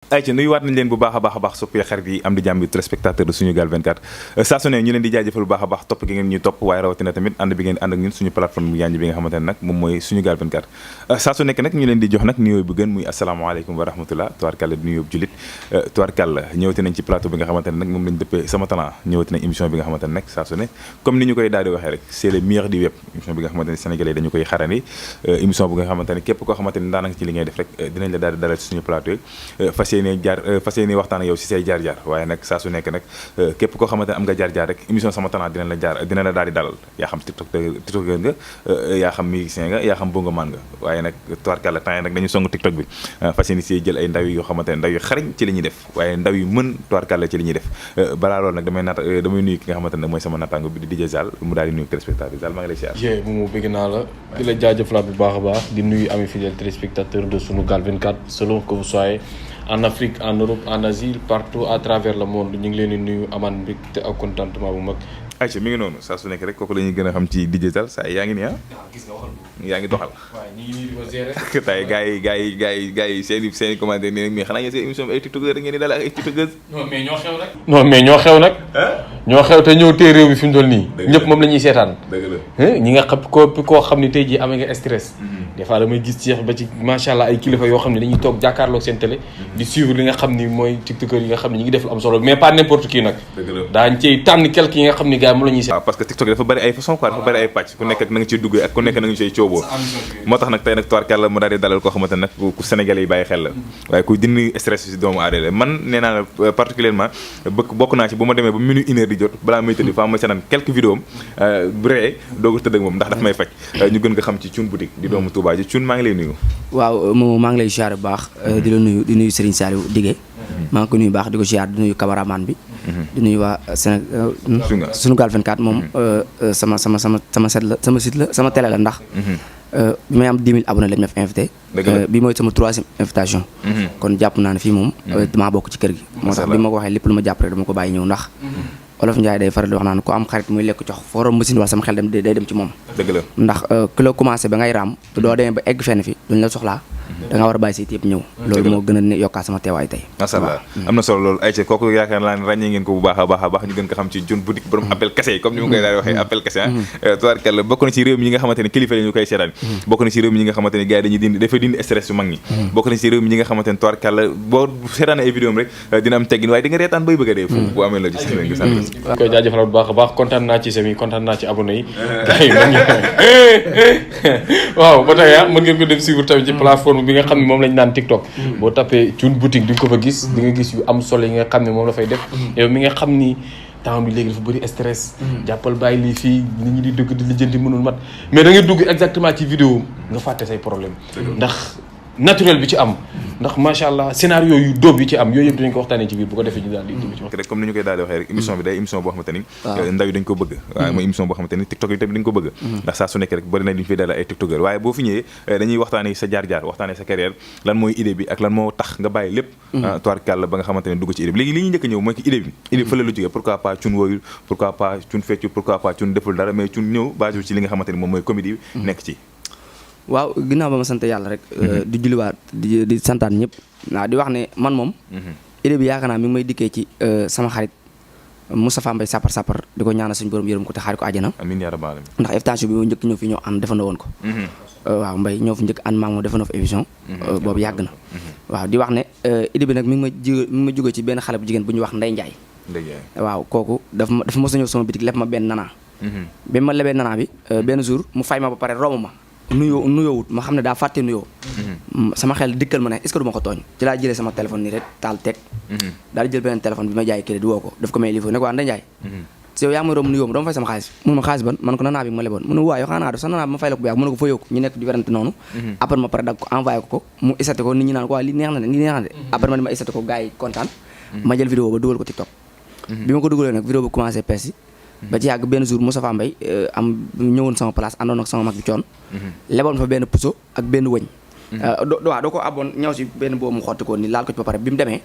ayca nuyuwaat nañ leen bu baax a baax soppee xarit yi am di jàmm bi téléspectateur de Sunugal 24 saa su ne ñu leen di jaajëfal bu baax a baax topp gi ngeen ñuy topp waaye rawatina tamit ànd bi ngeen ànd ak ñun suñu plateforme bi yanj bi nga xamante ne nag moom mooy Sunugal 24 saa su nekk nag ñu leen di jox nag nuyoo bu gën muy asalaamaaleykum wa rahmatullah tubaarkàlla di nuyoo julit tubaarkàlla ñëwati nañ ci plateau bi nga xamante ne nag moom lañ dëppee sama talent ñëwati nañ émission bi nga xamante ne nag saa su ne comme ni ñu koy daal di waxee rek c'est le meilleur du web émission bi nga xamante ne sénégalais dañu koy xarani émission bu nga xamante ne képp koo xamante ne daanaka ci li ngay def rek dinañ la daal di dalal ci suñu plateau yi fas yéene waxtaan ak yow si say jaar-jaar waaye nag saa su nekk nag képp koo xamante ne am nga jaar-jaar rek émission sama talent dina la daal di dalal yaa xam tiktoker nga yaa xam musicien nga yaa xam bongo man nga waaye nag tubaarkàlla temps yi nag dañu song tiktok bi fas yéene si jël ay ndaw yoo xamante ne ndaw yu xarañ ci li ñuy def waaye ndaw yu mën tubaarkàlla ci li ñuy def balaa loolu nag damay nuyu ki nga xamante ne mooy sama nattaango bi di DJ Zal mu daal di nuyu téléspectateur Zal maa ngi lay siyaar mu bëgg naa la di la jaajëfalaat bu baax a baax di nuyu ami fidèle téléspectateur de Sunugal 24 selon que vous soyez en Afrique, en Europe, en Asie, partout à travers le monde ñu ngi leen di nuyu amaan mbégte ak contentement bu mag. ayca mi ngi noonu saa su nekk rek kooku la ñuy gën a xam ci DJ Zal saa yaa ngi nii gis nga waxal yaa ngi doxal. waaw ñu ngi nii di ko gérer. tey gars yi seen i commentaire nii mais xanaa ngeen seen émission bi ay tiktokeur rek ngeen di daal ak ay tiktokeur. non mais ñoo xew nag. ñoo xew te ñëw tey réew mi fi mu toll nii. ñëpp moom la ñuy seetaan. dëgg la ñi nga xam koo xam ne tey jii amee nga stress. des fois damay gis ci ba ci macha allah ay kilifa yoo xam ne dañuy toog jàkkaarloog seen télé. di suivre li nga xam ni mooy tiktokeur yi nga xam ne ñu ngi def lu am solo mais pas n'importe qui nag. dëgg la daañu ciy tànn quelque yi nga xam ni gars moom la ñuy seet. waaw parce que tiktok dafa bëri ay façon quoi dafa bëri ay pàcc ku nekk ak na nga ciy duggee ak ku nekk na nga ciy cooboo moo tax nag tey nag tubaarkàlla mu daal di dalal koo xamante ne nag ku sénégalais yi bàyyi xel la waaye ku dindi stress si doomu aadama man nee naa la particulièrement bokk naa ci bu ma demee ba minute une heure di jot balaa may tëdd fa ma seetaan quelques vidéos bu ree dooga tëdd ak moom ndax daf may faj ñu gën nga xam ci Thioune boutique di doomu Touba ji Thioune maa ngi lay nuyu waaw moom maa ngi lay ziar bu baax di la nuyu di nuyu Serigne Saliou Digé maa ngi ko nuyu baax di ko ziar di nuyu cameraman bi di nuyu waa Sénégal Sunugal 24 moom sama site la sama télé la ndax bi may am 10 000 abonnés lañ ma fi invité bi mooy sama 3e invitation kon jàpp naa ne fii moom damaa bokk ci kër gi moo tax bi ma ko waxee lépp lu ma jàpp rek dama ko bàyyi ñëw ndax Olof Ndiaye day faral di wax naan ko am xarit muy lekk cox forom machine wala sama xel day dem ci moom dëgg la ndax ku la commencé ba ngay raam te doo demee ba egg fenn fi duñ la soxlaa da nga war a bàyyi si yëpp ñëw loolu moo gën a yokkaat sama teewaay tey macha allah am na solo loolu ayca kooku yaakaar naa ne ràññee ngeen ko bu baax a baax ñu gën ko xam ci Thioune boutique borom appel kese yi comme ni ma koy daal di waxee appel kese tubaarkàlla bokk na ci réew mi ñi nga xamante ne kilifa la ñu koy seetaan bokk na ci réew mi ñi nga xamante ne gars yi dañuy dafay dindi stress yu mag ñi bokk na ci réew mi ñi nga xamante ne tubaarkàlla boo seetaan ay vidéo rek dina am teggin waaye di nga reetaan bay bëgg a dee foofu bu amee la gis nga sant koy jaajëfal bu baax a baax kontaan naa ci semi kontaan naa ci abonné yi gars yi waaw ba tey mën ngeen ko def suivre tamit ci plateforme bi nga xam ne moom lañ naan TikTok boo tapé Thioune boutique di nga ko fa gis di nga gis yu am solo yi nga xam ne moom la fay def yow mi nga xam ni temps bi léegi dafa bëri stress jàppal bàyyi lii fii nit ñi di dugg di lijjanti mënul mat mais da ngay dugg exactement ci vidéo nga fàtte say problème ndax naturel bi ci am ndax macha allah scénario yu dóob yi ci am yooyu yëpp dinañ ko waxtaanee ci biir bu ko defee ñu daal di ci wax rek comme ni ñu koy daal di waxee rek émission bi day émission boo xamante ni ndaw yi dañ ko bëgg waaye mooy émission boo xamante ni tiktok yi tamit dañ ko bëgg ndax saa su nekk rek bëri na li ñu fay daal ay tiktokeur waaye boo fi ñëwee dañuy waxtaanee sa jaar-jaar waxtaanee sa carrière lan mooy idée bi ak lan moo tax nga bàyyi lépp tubaarkàlla ba nga xamante ne dugg ci idée bi léegi li ñuy njëkk a ñëw mooy ki idée bi fële lu jógee pourquoi pas Thioune wooyul pourquoi pas Thioune feccu pourquoi pas Thioune deful dara mais Thioune ñëw basé ci li nga xamante ni moom mooy comédie bi nekk ci waaw ginnaaw ba ma sant yàlla rek di julliwaat di santaan ñëpp waaw di wax ne man moom idée bi yaakaar naa mi ngi may dikkee ci sama xarit Moustapha Mbaye sapar di ko ñaanal suñu borom yërëm ko te xaari ko àjjana amiin yaa rabbal aalamiin ndax invitation bi moo njëkk ñëw fi ñoo ànd defandoo woon ko waaw Mbaye ñoo fi njëkk ànd maa moom defandoo fa émission boobu yàgg na waaw di wax ne idée bi nag mi ngi ma jóge ci benn xale bu jigéen bu ñuy wax Ndeye Ndiaye waaw kooku dafa mos a ñëw sama bitik leb ma benn nana bi ma lebee nana bi benn jour mu fay ma ba pare romb ma nuyoowut ma xam ne daa fàtte nuyoo sama xel dikkal ma ne est-ce que du ma ko tooñ ci laa jëlee sama téléphone nii rek taal teg daal di jël beneen téléphone bi ma jaay crédit woo ko daf ko may lii foofu ne ko waa Ndeye Ndiaye si yow yaa ngi may romb nuyoo ma dama fay sama xaalis mun ma xaalis ban man ko nanaa bi ma leboon mu ne waaw yow xanaa def sa nanaa bi ma fay la ko bu yàgg mu ne ko fa yokku ñu nekk di werante noonu après ma pare dag ko envoyé ko mu isate ko nit ñi naan ko waa li neex na de après ma di ma isate ko gars yi kontaan ma jël vidéo ba dugal ko TikTok bi ma ko dugalee nag vidéo ba commencé pes yi ba ci yàgg benn jour Moustapha Mbaye am ñëwoon sama place àndoon ak sama mag bi coon leboon fa benn puso ak benn wëñ waaw doo ko abboon ñëw si benn boobu mu xotti ko ni laal ko ci ba pare bi mu demee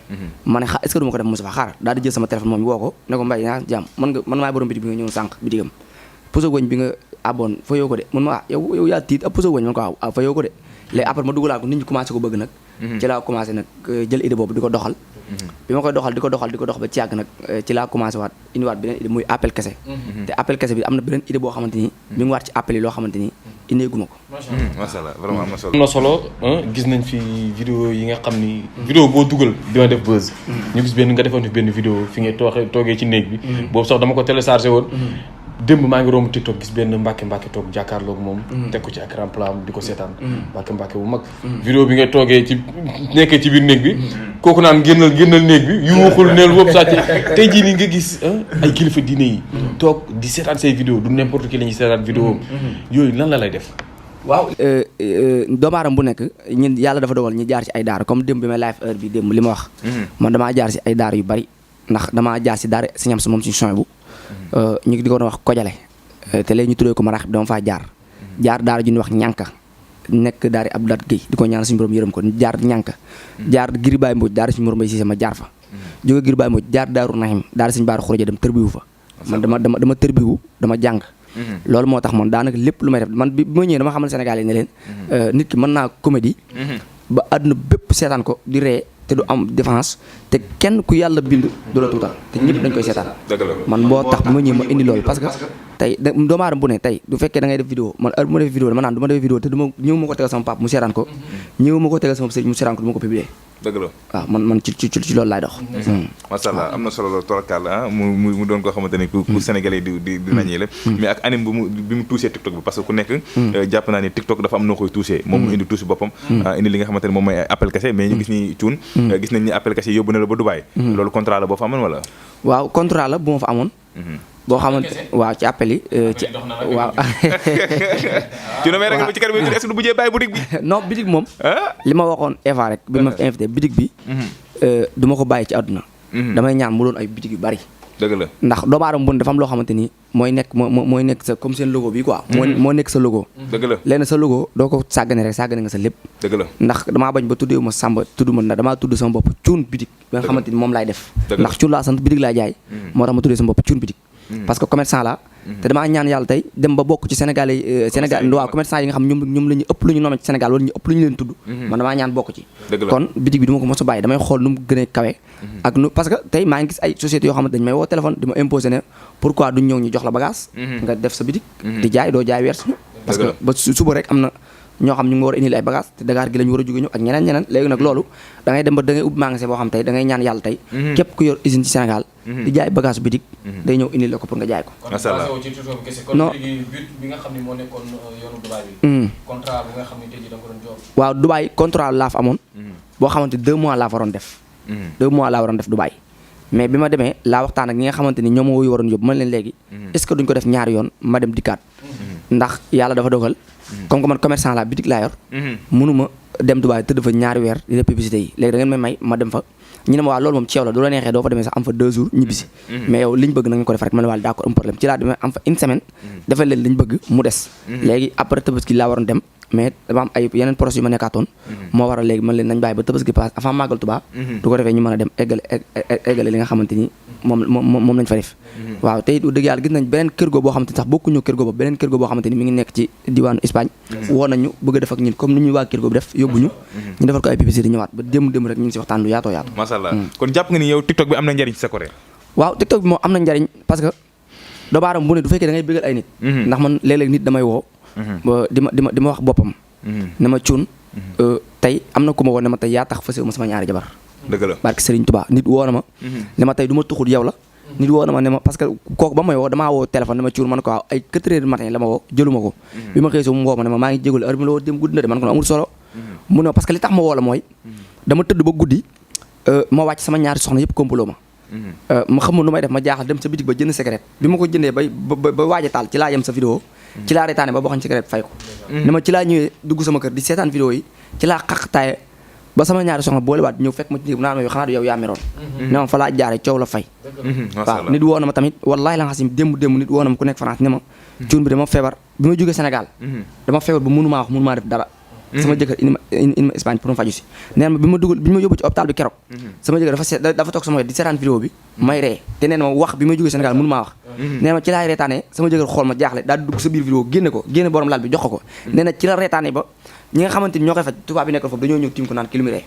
ma ne est-ce que du ma ko def Moustapha xaar daal di jël sama téléphone moom woo ko ne ko Mbaye naa jàmm man maay borom bitig bi nga ñëw sànq bitigam puso wëñ bi nga abboon fa yoo ko de man ma yow yaa tiit ab puso wëñ man ko waaw fa yoo ko de léegi après ma dugalaat ko nit ñi commencé ko bëgg nag ci laa commencé nag jël idée boobu di ko doxal bi ma koy doxal di ko dox ba ci yàgg nag ci laa commencé waat indiwaat beneen idée muy appel kese te appel kese bi am na beneen idée boo xamante ni mi ngi waat ci appel yi loo xamante ni indeeguma ko macha allah vraiment am na solo am na solo gis nañ fi vidéo yi nga xam ni vidéo boo dugal dina def buzz ñu gis benn nga defoon fi benn vidéo fi nga toogee ci néeg bi boobu sax dama ko téléchargé woon démb maa ngi romb TikTok gis benn mbàkke toog jàkkaarloog moom teg ko ci écran plat di ko seetaan mbàkke bu mag vidéo bi nga toogee ci nekkee ci biir néeg bi kooku naan génnal néeg bi yuuxul neel boobu sàcc tey jii nii nga gis ay kilifa diine yi toog di seetaan say vidéo du n'importe qui la ñuy seetaan vidéo yooyu lan la lay def waaw doomu aadama bu nekk ñun yàlla dafa dogal ñu jaar ci ay daara comme démb bi may live heure bi démb li ma wax man damaa jaar ci ay daara yu bari ndax damaa jaar ci daara si ñam si moom suñu son bu ñu di ko doon wax kojale te léegi ñu tuddee ko maraax bi dama faa jaar daara ju ñuy wax ñànka nekk daari Abdou Lat Guèye di ko ñaan suñu borom yërëm ko jaar ñànka jaar Giri Baye Mbodj daara suñu borom bay Cissé ma jaar fa jóge Giri Baye Mbodj jaar daaru Nahim daara suñu baara xuraja dem tërbiwu fa man dama tërbiwu dama jàng loolu moo tax man daanaka lépp lu may def man bi ma ñëwee dama xamal Sénégal yi ne leen nit ki mën naa comédie ba àdduna bépp seetaan ko di ree te du am défense te kenn ku yàlla bind du la tuutal te ñëpp dañ koy seetaan man boo tax bi ma ñëwee ma indi loolu parce que tey doomu aadama bu ne tey du fekkee da ngay def vidéo man heure bu ma def vidéo dama naan du ma def vidéo te duma ñëw ma ko tegal sama papa mu seetaan ko ñëw ma ko tegal sama sëriñ mu seetaan ko du ma ko publier dëgg la waaw man ci loolu laay dox macha allah am na solo loolu torakal mu doon koo xamante ni ku sénégalais di nañee la mais ak anime bi mu touché TikTok bi parce que ku nekk jàpp naa ni TikTok dafa am noo koy touché moom mu indi touché boppam indi li nga xamante ni moom mooy appel kese mais ñu gis ni cuun gis nañ ni appel kese yóbbu na la ba Dubaï loolu contrat la boo fa amoon wala waaw contrat la bu ma fa amoon boo xamante waaw ci appel yi ci waaw ci no may rek ba ci kanam est-ce que du bujjee bàyyi boutique bi non bitig moom li ma waxoon Eva rek bi ma fi invité bitig bi du ma ko bàyyi ci àdduna damay ñaan mu doon ay bitig yu bari dëgg la ndax doomu aadama bu dafa am loo xamante ni mooy nekk sa comme seen logo bi quoi moo nekk sa logo dëgg la léegi sa logo doo ko sàggane rek sàggane nga sa lépp dëgg la ndax damaa bañ ba tuddee ma Samba tudd ma na damaa tudd sama bopp cuun bitig ba nga xamante ni moom laay def ndax cuun laa sant bitig laa jaay moo tax ma tuddee sama bopp cuun bitig parce que commerçant la te damaa ñaan yàlla tey dem ba bokk ci Sénégal yi waaw commerçant yi nga xam ñoom la ñu ëpp lu ñu nommé ci Sénégal wala ñu ëpp lu ñu leen tudd man damaa ñaan bokk ci kon bitig bi du ma ko mos a bàyyi damay xool nu mu gën a kawe ak nu parce que tey maa ngi gis ay sociétés yoo xamante dañu may woo téléphone di ma imposé ne pourquoi duñ ñëw ñu jox la bagage nga def sa bitig di jaay doo jaay weer suñu parce que ba suba rek am na ñoo xam ñu ngi war a indil ay bagage te Dakar gi la ñu war a jóge ñëw ak ñeneen léegi nag loolu da ngay dem ba da ngay ubbi magasin boo xam tey da ngay ñaan yàlla tey képp ku yor usine ci Sénégal di jaay bagage bitig day ñëw indil la ko pour nga jaay ko non bi nga xam ne moo nekkoon yoonu Dubaï bi contrat bi nga xam ne tey jii da nga ko doon jox waaw Dubaï contrat laa fa amoon boo xamante 2 mois laa fa waroon def 2 mois laa waroon def Dubaï mais bi ma demee laa waxtaan ak ñi nga xamante ni ñoom moo waroon yóbbu man leen léegi est-ce que duñ ko def ñaari yoon ma dem dikkaat ndax yàlla dafa dogal comme que man commerçant la bitig laa yor mënuma dem Dubaï tëdd fa ñaari weer di def publicité yi léegi da ngeen may ma dem fa ñu ne ma waa loolu moom ci yow la du la neexee doo fa demee sax am fa 2 jours ñibbisi mais yow liñ bëgg na ngeen ko def rek ma ne waa d'accord am problème ci laa demee am fa une semaine defal leen liñ bëgg mu des léegi après Tabaski laa waroon dem mais dama am ay yeneen projet yu ma nekkaatoon moo waral léegi man leen nañ bàyyi ba Tabaski pass avant màggal Tuubaa du ko defee ñu mën a dem eggale li nga xamante ni moom lañ fa def waaw te it dëgg yàlla gis nañ beneen kër goo boo xamante ni sax bokkuñu kër goo boobu beneen kër goo boo xamante ni mi ngi nekk ci diwaanu Espagne woo nañu bëgg a def ak ñun comme ni ñu waa kër goo bi def yóbbuñu ñu defal ko ay publicité ñëwaat ba démb rek ñu ngi si waxtaan lu yaatoo yaatu masha Allah kon jàpp nga ni yow TikTok bi am na njariñ ci sa côté waaw TikTok bi moom am na njariñ parce que doomu aadama bu ne du fekkee da ngay bëggal ay nit ndax man léeg-léeg nit damay woo di ma wax boppam ne ma cuun tey am na ku ma woo ne ma tey yaa tax fasewu ma sama ñaari jabar dëgg la barke Serigne Touba nit woo na ma ne ma tey du ma tuxul yow la nit woo na ma ne ma parce que kooku ba may woo damaa woo téléphone ne ma cuun ma ne ko waaw ay 4 heures du matin la ma woo jëluma ko bi ma xëy so mu woo ma ne ma maa ngi jégalu heure bi la woo dem guddi na de man ko amul solo mu ne parce que li tax ma woo la mooy dama tëdd ba guddi ma wàcc sama ñaari soxna yëpp kompaloo ma xamul nu may def ma jaaxal dem sa bitig ba jënd cigarette bi ma ko jëndee ba waaj a taal ci laa yem sa vidéo ci laa reetaane ba bokkoon cigarette fay ko ne ma ci laa ñëwee dugg sama kër di seetaan vidéo yi ci laa xaqtaaye ba sama ñaari soxna boolewaat ñëw fekk ma ci néeg naan ma yow xanaa du yow yaa meroon ne ma fa laa jaare coow la fay waaw nit woo na ma tamit wallaahi la nga xam démb nit woo na ma ku nekk France ne ma cuun bi dama feebar bi ma jógee Sénégal dama feebar ba mënumaa def dara sama jëkkër indi ma Espagne pour ma faju si nee na ma bi ma yóbbu ci hôpital bi keroog sama jëkkër dafa toog sama wet di seetaan vidéo bi may ree te nee na ma wax bi may jógee Sénégal mënu maa wax nee na ma ci laay reetaanee sama jëkkër xool ma jaaxle daal di dugg sa biir vidéo génne borom laal bi jox ko nee na ci la reetaanee ba ñi nga xamante ni ñoo koy faj tubaab bi nekkal foofu dañoo ñëw tiim ko naan ki lu mu ree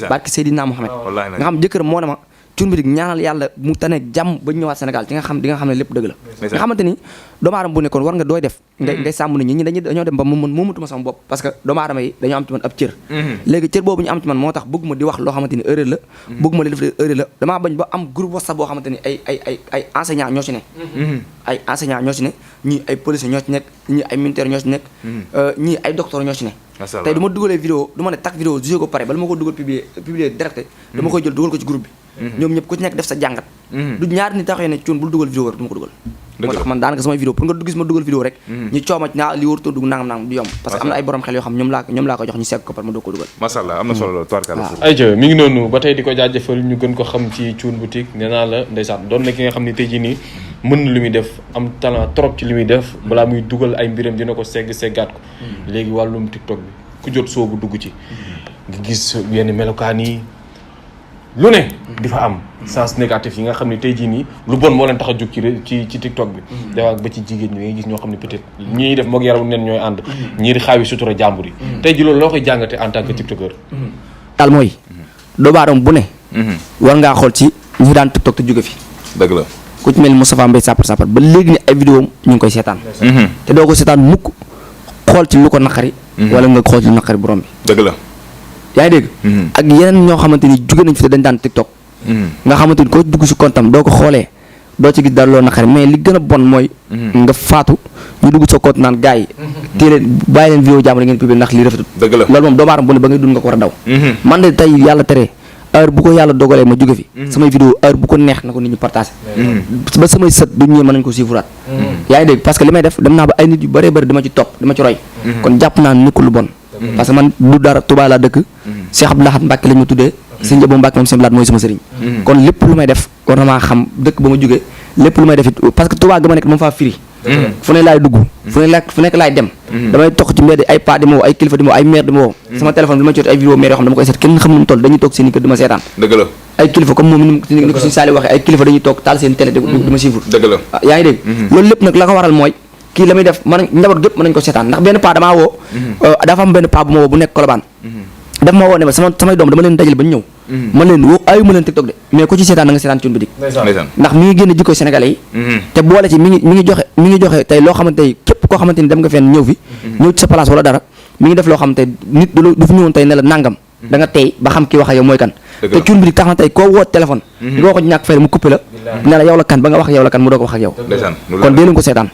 barke Seydina Mohamed nga xam jëkkër moo ne ma Thioune Boutique ñaanal yàlla mu taneeg jàmm ba ñu ñëwaat Sénégal ci nga xam di nga xam ne lépp dëgg la nga xamante ni doomu aadama bu nekkoon war nga dooy def ngay sàmm nit ñi dañoo dem ba moomatuma sama bopp parce que doomu aadama yi dañoo am ci man ab cër léegi cër boobu ñu am ci man moo tax bëgguma di wax loo xamante ni erreur la bëgguma li def erreur la damaa bañ ba am groupe WhatsApp boo xamante ni ay enseignants ñoo ci ne ay enseignants ñoo ci ne ñii ay policiers ñoo ci nekk ñii ay militaires ñoo ci nekk ñii ay docteurs ñoo ci ne tey du ma dugalee vidéo du ma ne tak vidéo jugé ko pare bala ma ko dugal publier direct dama koy jël dugal ko ci groupe bi ñoom ñëpp ku ci nekk def sa jàngat du ñaari ni taxee ne Thioune bul dugal vidéo rek du ma ko dugal moo tax man daanaka samay vidéo pour nga gis ma dugal vidéo rek ñu cooma naa li warutoo dugg nangam du yomb parce que am na ay borom xel yoo xam ñoom laa ko jox ñu segg ko par ma doog ko dugal masha Allah am na solo loolu tubaarkalla ay jë mi ngi noonu ba tey di ko jaajëfal ñu gën ko xam ci Thioune Boutique nee naa la ndeysaan doon na ki nga xam ne tey jii nii mën na lu muy def am talent trop ci li muy def balaa muy dugal ay mbiram dina ko seggaat ko léegi wàllum TikTok bi ku jot soobu dugg ci nga gis yenn melokaan yi lu ne di fa am sens négatif yi nga xam ne tey jii nii lu bon moo leen tax a jóg ci TikTok bi dafa ba ci jigéen ñi ngay gis ñoo xam ne peut-être ñii def moog yaramu nen ñooy ànd ñii di xaawi sutura jàmbur yi tey ji loolu loo koy jàngate en tant que tiktoker daal mooy doomu aadama bu ne war ngaa xool ci ñi daan TikTok te jóge fi dëgg la ku ci mel ni Moustapha Mbaye sapar ba léegi ni ay vidéo ñu ngi koy seetaan te doo ko seetaan mukk xool ci lu ko naqari wala nga xool ci lu naqari borom bi dëgg la yaa ngi dégg ak yeneen ñoo xamante ni jóge nañ fi te dañ daan TikTok nga xamante ni koo dugg si kontam doo ko xoolee doo ci gis dara loo naqari mais li gën a bon mooy nga faatu ñu dugg sa compte naan gars yi téye leen bàyyi leen vidéo jàmbur ngeen publier ndax lii rafetut dëgg la loolu moom doomu aadama bu ne ba ngay dund nga ko war a daw man de tey yàlla tere heure bu ko yàlla dogalee ma jóge fi samay vidéo heure bu ko neex na ko nit ñu partagé ba samay sët du ñëwee mën nañ ko siifuraat yaa ngi dégg parce que li may def dem naa ba ay nit yu bëree bëri dama ci topp dama ci roy kon jàpp naa nekkul lu bon parce que man du dara Touba laa dëkk Cheikh Abdou Lahad Mbacke lañ ma tuddee sëñ Jabo Mbacke moom seen blaat mooy sama sëriñ kon lépp lu may def war na maa xam dëkk ba ma jógee lépp lu may def it parce que Touba ga ma nekk moom faa firi fu ne laay dugg fu nekk laay dem damay toog ci mbedd ay pa di ma woo ay kilifa di ma woo ay maire di ma woo sama téléphone bi ma jot ay vidéo maire yoo xam dama koy seet kenn xam nu mu toll dañuy toog seen i kër di ma seetaan dëgg la ay kilifa comme moom ni ko suñu saali waxee ay kilifa dañuy toog taal seen télé di ma siifur dëgg la yaa ngi dégg loolu lépp nag la ko waral mooy kii la muy def mën njaboot gépp mën nañu ko seetaan ndax benn pa damaa woo dafa am benn pa bu ma woo bu nekk Colobane daf ma woo ne ma samay doom dama leen dajale ba ñu ñëw ma leen woo ayu ma leen TikTok de mais ko ci seetaan na nga seetaan Thioune Boutique ndax mi ngi génne jikko sénégalais yi te boole ci mi ngi joxe tey loo xamante ni képp koo xamante ni dem nga fenn ñëw fi ñëw ci sa place wala dara mi ngi def loo xamante nit du fi ñëwoon tey ne la nangam da nga tey ba xam kii wax ak yow mooy kan te Thioune Boutique tax na tey koo woo téléphone di nga wax ko ñàkk fay mu coupé la ne la yow la kan ba nga wax yow la kan mu doog wax ak yow kon dee leen ko seetaan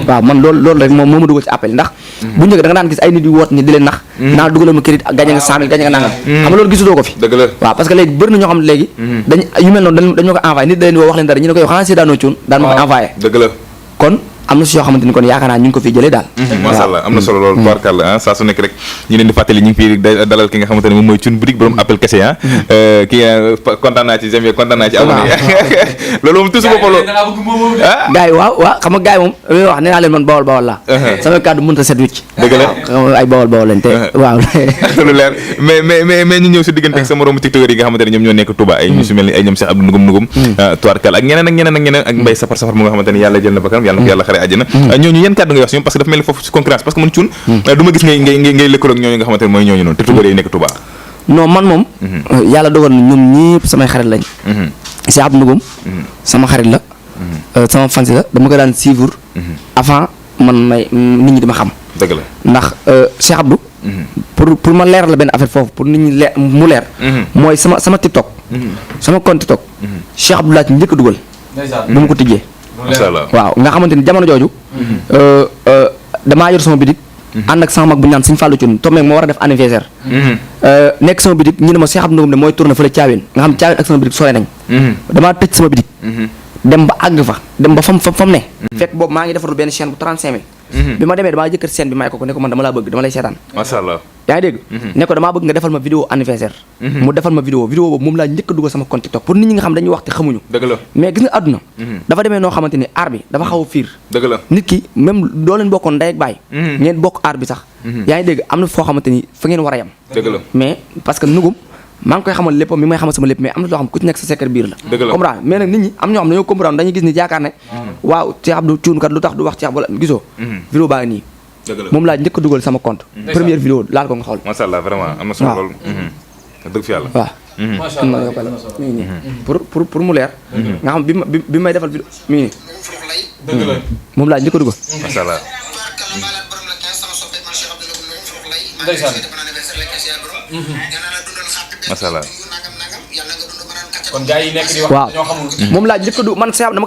waaw man loolu rek moom moo ma dugal ci appel ndax bu njëkk da nga daan gis ay nit yu woot ni di leen nax naa dugalal ma crédit gañe nga 100 000 gañe nga nangam xam nga loolu gisutoo ko fi waaw parce que léegi bëri na ñoo xam ne léegi dañ yu mel noonu dañ ma ko envoyé nit da leen woo wax leen dara ñu ne ko yow xanaa seetaanoo Thioune daan ma ko envoyé kon am na si yoo xamante ni kon yaakaar naa ñu ngi ko fi jëlee daal masha Allah am na solo loolu tubaarkàlla saa su nekk rek ñu leen di fàttali ñu ngi fi dalal ki nga xamante ne moom mooy Thioune Boutique borom appel kese kii kontaan naa ci j'aime kontaan naa ci abonné loolu moom tusu boppam loolu gars yi waaw xam nga gars yi moom damay wax nee naa leen man bawol la sama kàddu mënut a set wicc dëgg la ay bawol lañ te waaw lu leer mais ñu ñëw si diggante ak sa moroomu tiktokeur yi nga xamante ne ñoom ñoo nekk Touba ay ñu su mel ni ay ñoom Cheikh Abdou Nugum tubaarkàlla ak ñeneen ak Mbaye safar mu nga xamante ne yàlla jël na bakkanam yàlla na ko yàlla xare àjjana ñooñu yan kàddu nga wax si ñoom parce que dafa mel ni foofu si concurrence parce que man Thioune du ma gis ngay lëkkaloo ak ñooñu nga xamante ne mooy ñooñu noonu tiktokeur yi nekk Touba non man moom yàlla dogal na ñoom ñëpp samay xarit lañ Cheikh Abdou Nugum sama xarit la sama fans la dama ko daan suivre avant man may nit ñi dama xam dëgg la ndax Cheikh Abdou pour ma leeral la benn affaire foofu pour nit ñi mu leer mooy sama TikTok sama compte TikTok Cheikh Abdou laa ci njëkk a dugal bu ma ko tijjee waaw nga xamante ni jamono jooju damaa yor sama bidik ànd ak sama mag bu ñaan Sëñ Fallou Thioune tombé moo war a def anniversaire nekk sama bidik ñu ne ma Cheikh Abdou Nugum ne mooy tourné fële Thiawéne nga xam Thiawéne ak sama bidik sore nañ damaa tëj sama bidik dem ba àgg fa dem ba fam ne fekk boobu maa ngi defaru benn chaîne bu 35000 bi ma demee damaa jëkkër chaîne bi may ko ne ko man dama laa bëgg dama lay seetaan macha allah yaa ngi dégg ne ko damaa bëgg nga defal ma vidéo anniversaire mu defal ma vidéo boobu moom laa njëkk a dugal sama compte TikTok pour nit ñi nga xam dañuy wax te xamuñu dëgg la mais gis nga àdduna dafa demee noo xamante ni aar bi dafa xaw a fiir dëgg la nit ki même doo leen bokkoon ndey ak baay ngeen bokk aar bi sax yaa ngi dégg am na foo xamante ni fa ngeen war a yem dëgg la mais parce que nugum maa ngi koy xamal lépp mi may xamal sama lépp mais am na loo xam ku ci nekk sa secret biir la comprendre mais nag nit ñi am ñoo xam dañoo comprendre dañuy gis ni jaakaar ne waaw Cheikh Abdou Thioune kat lu tax du wax Cheikh wala gisoo vidéo baa ngi nii dëgg la moom laa njëkk a dugal sama compte première vidéo laal ko nga xool macha allah vraiment am na solo lool dëgg fi yàlla waaw am na yokkal mi ngi nii pour mu leer nga xam bi may defal vidéo mi ngi nii dëgg la moom laa njëkk a dugal macha allah ndeysaan macha allah kon gars yi nekk di wax waaw ñoo xamul moom laa njëkk a dugal man Cheikh dama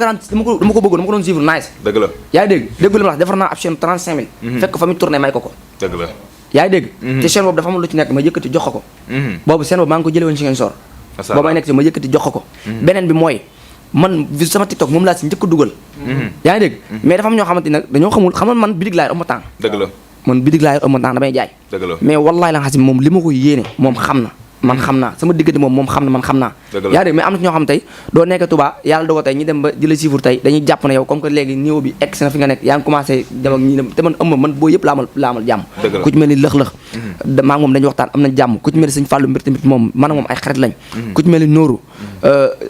ko bëggoon dama ko doon suivre nice dëgg la yaa ngi dégg dégg li ma wax defar naa ab chaîne 35000 fekk fa mi tourné may ko dëgg la yaa ngi dégg te chaîne boobu dafa am lu ci nekk ma yëkkati jox ko boobu chaîne boobu maa ngi ko jëlee woon ci ngeen sor boobu may nekk ci ma yëkkati jox ko beneen bi mooy man sama TikTok moom laa si njëkk a dugal yaa ngi dégg mais dafa am ñoo xamante nag dañoo xamul xam man bidig laa yor am temps dëgg la man bidig laa yor am temps damay jaay dëgg la mais wallahi la xasim moom li ma ko yéene moom xam na man xam naa sama diggante moom xam na man xam naa yaa dégg mais am na ci ñoo xam tey doo nekk Touba yàlla dogo tey ñi dem ba di la suivre tey dañuy jàpp ne yow comme que léegi niveau bi egg na fi nga nekk yaa ngi commencé dem ak ñi dem te man man boo yëpp laa amal jàmm ku ci mel ni lëx-lëx maa ngi moom dañuy waxtaan am nañ jàmm ku ci mel ni sëñ Fallou mbir tamit moom man ak moom ay xarit lañ ku ci mel ni Nooru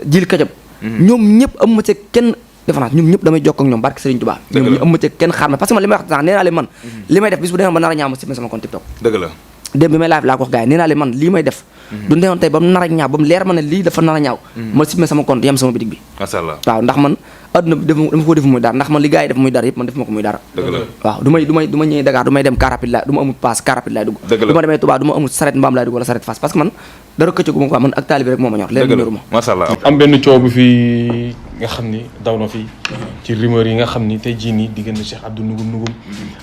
Jil Kajab ñoom ñëpp am ma ci kenn défense ñoom ñëpp damay jokk ak ñoom barke Serigne Touba ñoom ñu am ma ci kenn xaar ma parce que man li may wax sax nee naa leen man li may def bis bu demee ba nar a ñaaw ma si sama compte TikTok dëgg la démb bi may live laa ko wax gars yi nee naa leen man lii may def du newoon tey ba mu nar a ñaaw ba mu leer ma ne lii dafa nar a ñaaw ma simmee sama compte yem sama bitig bi macha allah waaw ndax man adduna bi dama ko def muy dara ndax man li gars yi def muy dara yëpp man def ma ko muy dara dëgg la waaw du ma ñëwee Dakar du may dem car rapide laay du ma amul passe car rapide laay dugg du ma demee Touba du ma amul saret mbaam laay dugg wala saret fas parce que man dara këccagu ma quoi man ak taalibi rek moo ma ñor leen ñoruma macha allah am benn coow bu fi nga xam ni daw na fi ci rumeur yi nga xam ni tey jii nii diggante Cheikh Abdou Nugum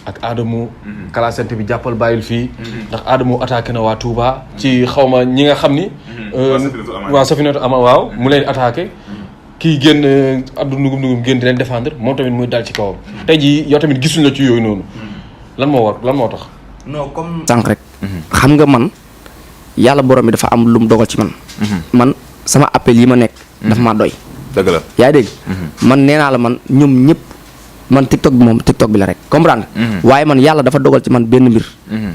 ak Adamo classette bi jàppal bàyyil fii ndax Adamo attaqué na waa Touba ci xawma ñi nga xam ni waa Safinatu Ama waaw mu leen attaqué kii génn Abdou Nugum génn di leen défendre moom tamit muy dal ci kawam tey jii yow tamit gisuñ la ci yooyu noonu lan moo tax non comme sànq rek xam nga man yàlla borom bi dafa am lu mu dogal ci man man sama appel yi ma nekk dafa maa doy dëgg la yaa ngi dégg man nee naa la man ñoom ñëpp man TikTok bi moom TikTok bi la rek comprendre nga waaye man yàlla dafa dogal ci man benn mbir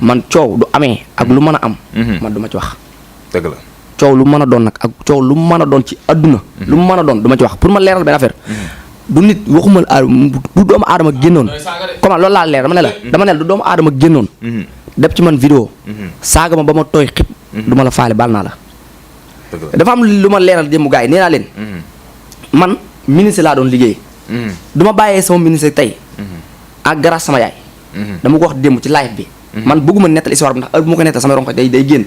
man coow du amee ak lu mën a am man du ma ci wax dëgg la coow lu mën a doon nag ak coow lu mën a doon ci adduna lu mu mën a doon du ma ci wax pour ma leeral benn affaire du nit waxumal du doomu aadama génnoon comment loolu laa leer dama ne la du doomu aadama génnoon def ci man vidéo saaga ma ba ma tooy xib du ma la faale baal naa la dafa am lu ma leeral démb gars yi nee naa leen man ministre laa doon liggéey du ma bàyyee sama ministre tey ak grâce sama yaay dama ko wax démb ci live bi man bëgguma nettal histoire bi ndax heure bu ma ko nettal sama ronko day génn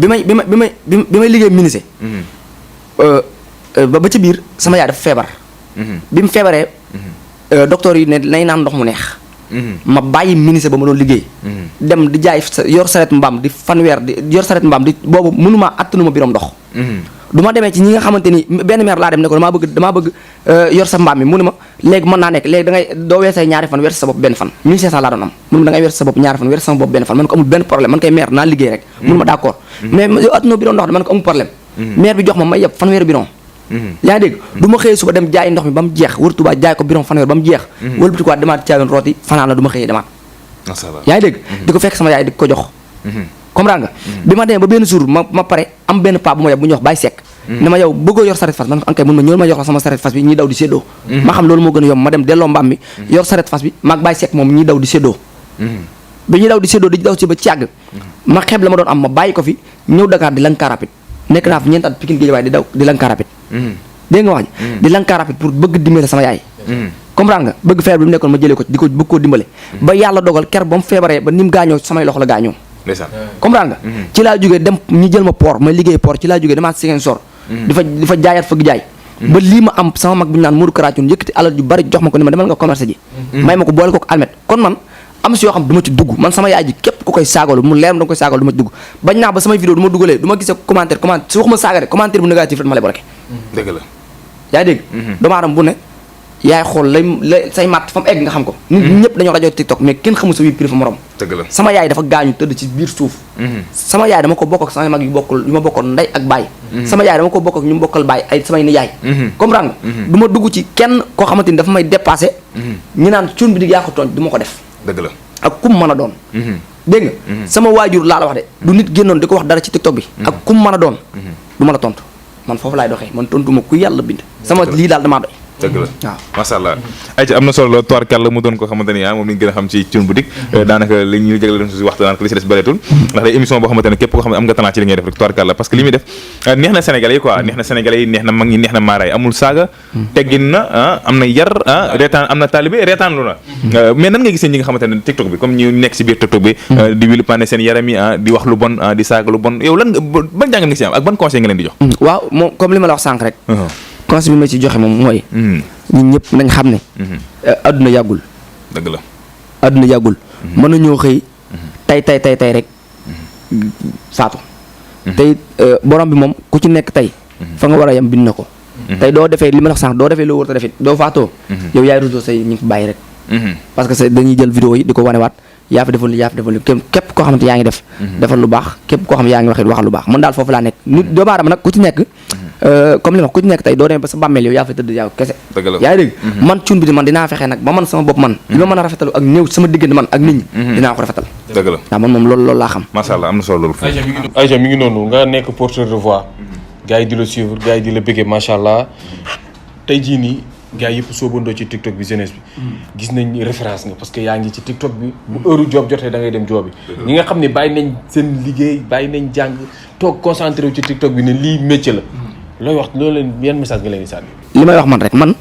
bi may liggéey ministre ba ci biir sama yaay dafa feebar bi mu feebaree docteur yi ne nay naan ndox mu neex ma bàyyi ministre ba ma doon liggéey dem di jaay yor saret mbaam di fanweer di yor saret mbaam di boobu mënuma attanuma birom ndox du ma demee ci ñi nga xamante ni benn meer laa dem ne ko damaa bëgg yor sa mbaam mi mu ne ma léegi mën naa nekk léegi da ngay doo weesay ñaari fan weer sa bopp benn fan 1500 laa doon am mu ne ma da ngay weer sa bopp ñaari fan weer sama bopp benn fan man ko amul benn problème man koy meer naa liggéey rek mu ne ma d'accord mais yow attanoo birom ndox de man ko amul problème meer bi jox ma may yeb fanweeri biron yaa ngi dégg du ma xëyee suba dem jaay ndox mi ba mu jeex wër Tuubaa jaay ko biron fanweer ba mu jeex wëlbati ko demaat caawen rooti fanaan la du ma xëyee demaat yaa ngi dégg di ko fekk sama yaay di ko jox comprendre nga bi ma demee ba benn jour ma pare am benn paa bu ma yeb bu ñuy wax Baye Seck ne ma yow bëggoo yor saret fas man ko ankay mun ma ñëwal ma jox la sama saret fas bi ñiy daw di séddoo ma xam loolu moo gën a yomb ma dem delloo mbaam mi yor saret fas bi maag Baye Seck moom ñiy daw di séddoo bi ñuy daw di séddoo di daw ci ba càgg ma xeeb la ma doon am ma bàyyi ko fi ñëw Dakar di lanka rapide nekk naa fi ñeenti at Pikine Guédiawaye di daw di lanka rapide dégg nga wax ji di lanka rapide pour bëgg dimbale sama yaay comprendre nga bëgg feebar bi mu nekkoon ma jëlee ko di ko bëgg koo dimbale ba yàlla dogal ker ba mu feebaree ba ni mu gaañoo samay loxo la gaañoo comprendre nga ci laa jógee dem ñu jël ma port ma liggéey port ci laa jógee demaat Ziguinchor di fa jaayaat fëgg jaay ba lii ma am sama mag bu ñu naan Modou Karathioune yëkkati alal ju bari jox ma ko ni ma demal nga commerce ji may ma ko boole ko almet kon man am si yoo xam du ma ci dugg man sama yaay ji képp ku koy saagalu mu leer da nga koy saagalu du ma ci dugg bañ naa ba samay vidéo du ma dugalee du ma gisee commentaire si waxuma saaga de commentaire bu négatif rek ma lay bloqué dëgg la yaa dégg doomu aadama bu ne yaay xool lay say matt fa mu egg nga xam ko nit ñëpp dañoo rajo TikTok mais kenn xamul sa vie privée morom dëgg la sama yaay dafa gaañu tëdd ci biir suuf sama yaay dama ko bokk ak samay mag yu ma bokkoon ndey ak baay sama yaay dama ko bokk ak ñu bokkal baay ay samay ni yaay comprendre nga du ma dugg ci kenn koo xamante ni dafa may dépassé ñi naan cuun bi di yaa ko tooñ du ma ko def dëgg la ak kum mën a doon dégg nga sama waajur laa la wax de du nit génnoon di ko wax dara ci TikTok bi ak kum mën a doon du ma la tontu man foofu laay doxee man tontu ma ku yàlla bind sama lii daal damaa doy dëgg la waaw macha allah ayca am na solo la tubaarkàlla mu doon ko xamante ni moom lañ gën a xam ci Thioune Boutique daanaka li ñu jagle doon si waxtu daanaka li si des bëreetul ndax day émission boo xamante ne képp koo xam ne am nga talent ci li ngay def rek tubaarkàlla parce que li muy def neex na Sénégalais yi quoi neex na Sénégalais yi neex na mag ñi neex na maaraay amul saaga teggin na am na yar reetaan am na taalibe reetaan lu na mais nan nga gisee ñi nga xamante ne TikTok bi comme ñu nekk si biir TikTok bi di wilu paane seen yaram yi di wax lu bon di saaga lu bon yow lan ban jàngat nga si am ak ban conseil nga leen di jox waaw moom comme li ma la wax sànq rek conseil bi ma ci joxe moom mooy ñun ñëpp nañ xam ne adduna yàggul dëgg la adduna yàggul mën nañoo xëy tey rek faatu tey borom bi moom ku ci nekk tey fa nga war a yem bind na ko tey doo defee li ma la wax sànq doo defee loo war a defit doo faatoo yow yaay rusoo say ñu ngi fi bàyyi rek parce que dañuy jël vidéo yi di ko wanewaat yaa fi defoon li képp koo xamante yaa ngi def defal lu baax képp koo xam yaa ngi waxal lu baax man daal foofu laa nekk nit doomu aadama nag ku ci nekk comme li ma wax ku ci nekk tey doo demee ba sa bàmmeel yow yaa fa tëdd yow kese yaa ngi dégg man Thioune Boutique man dinaa fexe nag ba man sama bopp man li ma mën a rafetalu ak néew sama diggante man ak nit ñi dinaa ko rafetal dëgg la waaw man moom loolu laa xam macha allah am na solo loolu Aïcha mi ngi noonu nga nekk porteur de voix gars yi di la suivre gars yi di la bëggee macha allah tey jii nii gars yëpp soobandoo ci TikTok bi jeunesse bi gis nañ référence nga parce que yaa ngi ci TikTok bi bu heure job jotee da ngay dem job bi ñi nga xam ne bàyyi nañ seen liggéey bàyyi nañ jàng toog concentré wu ci TikTok bi ne lii métier la looy wax loolu leen yan message nga leen di sànni li may wax man rek man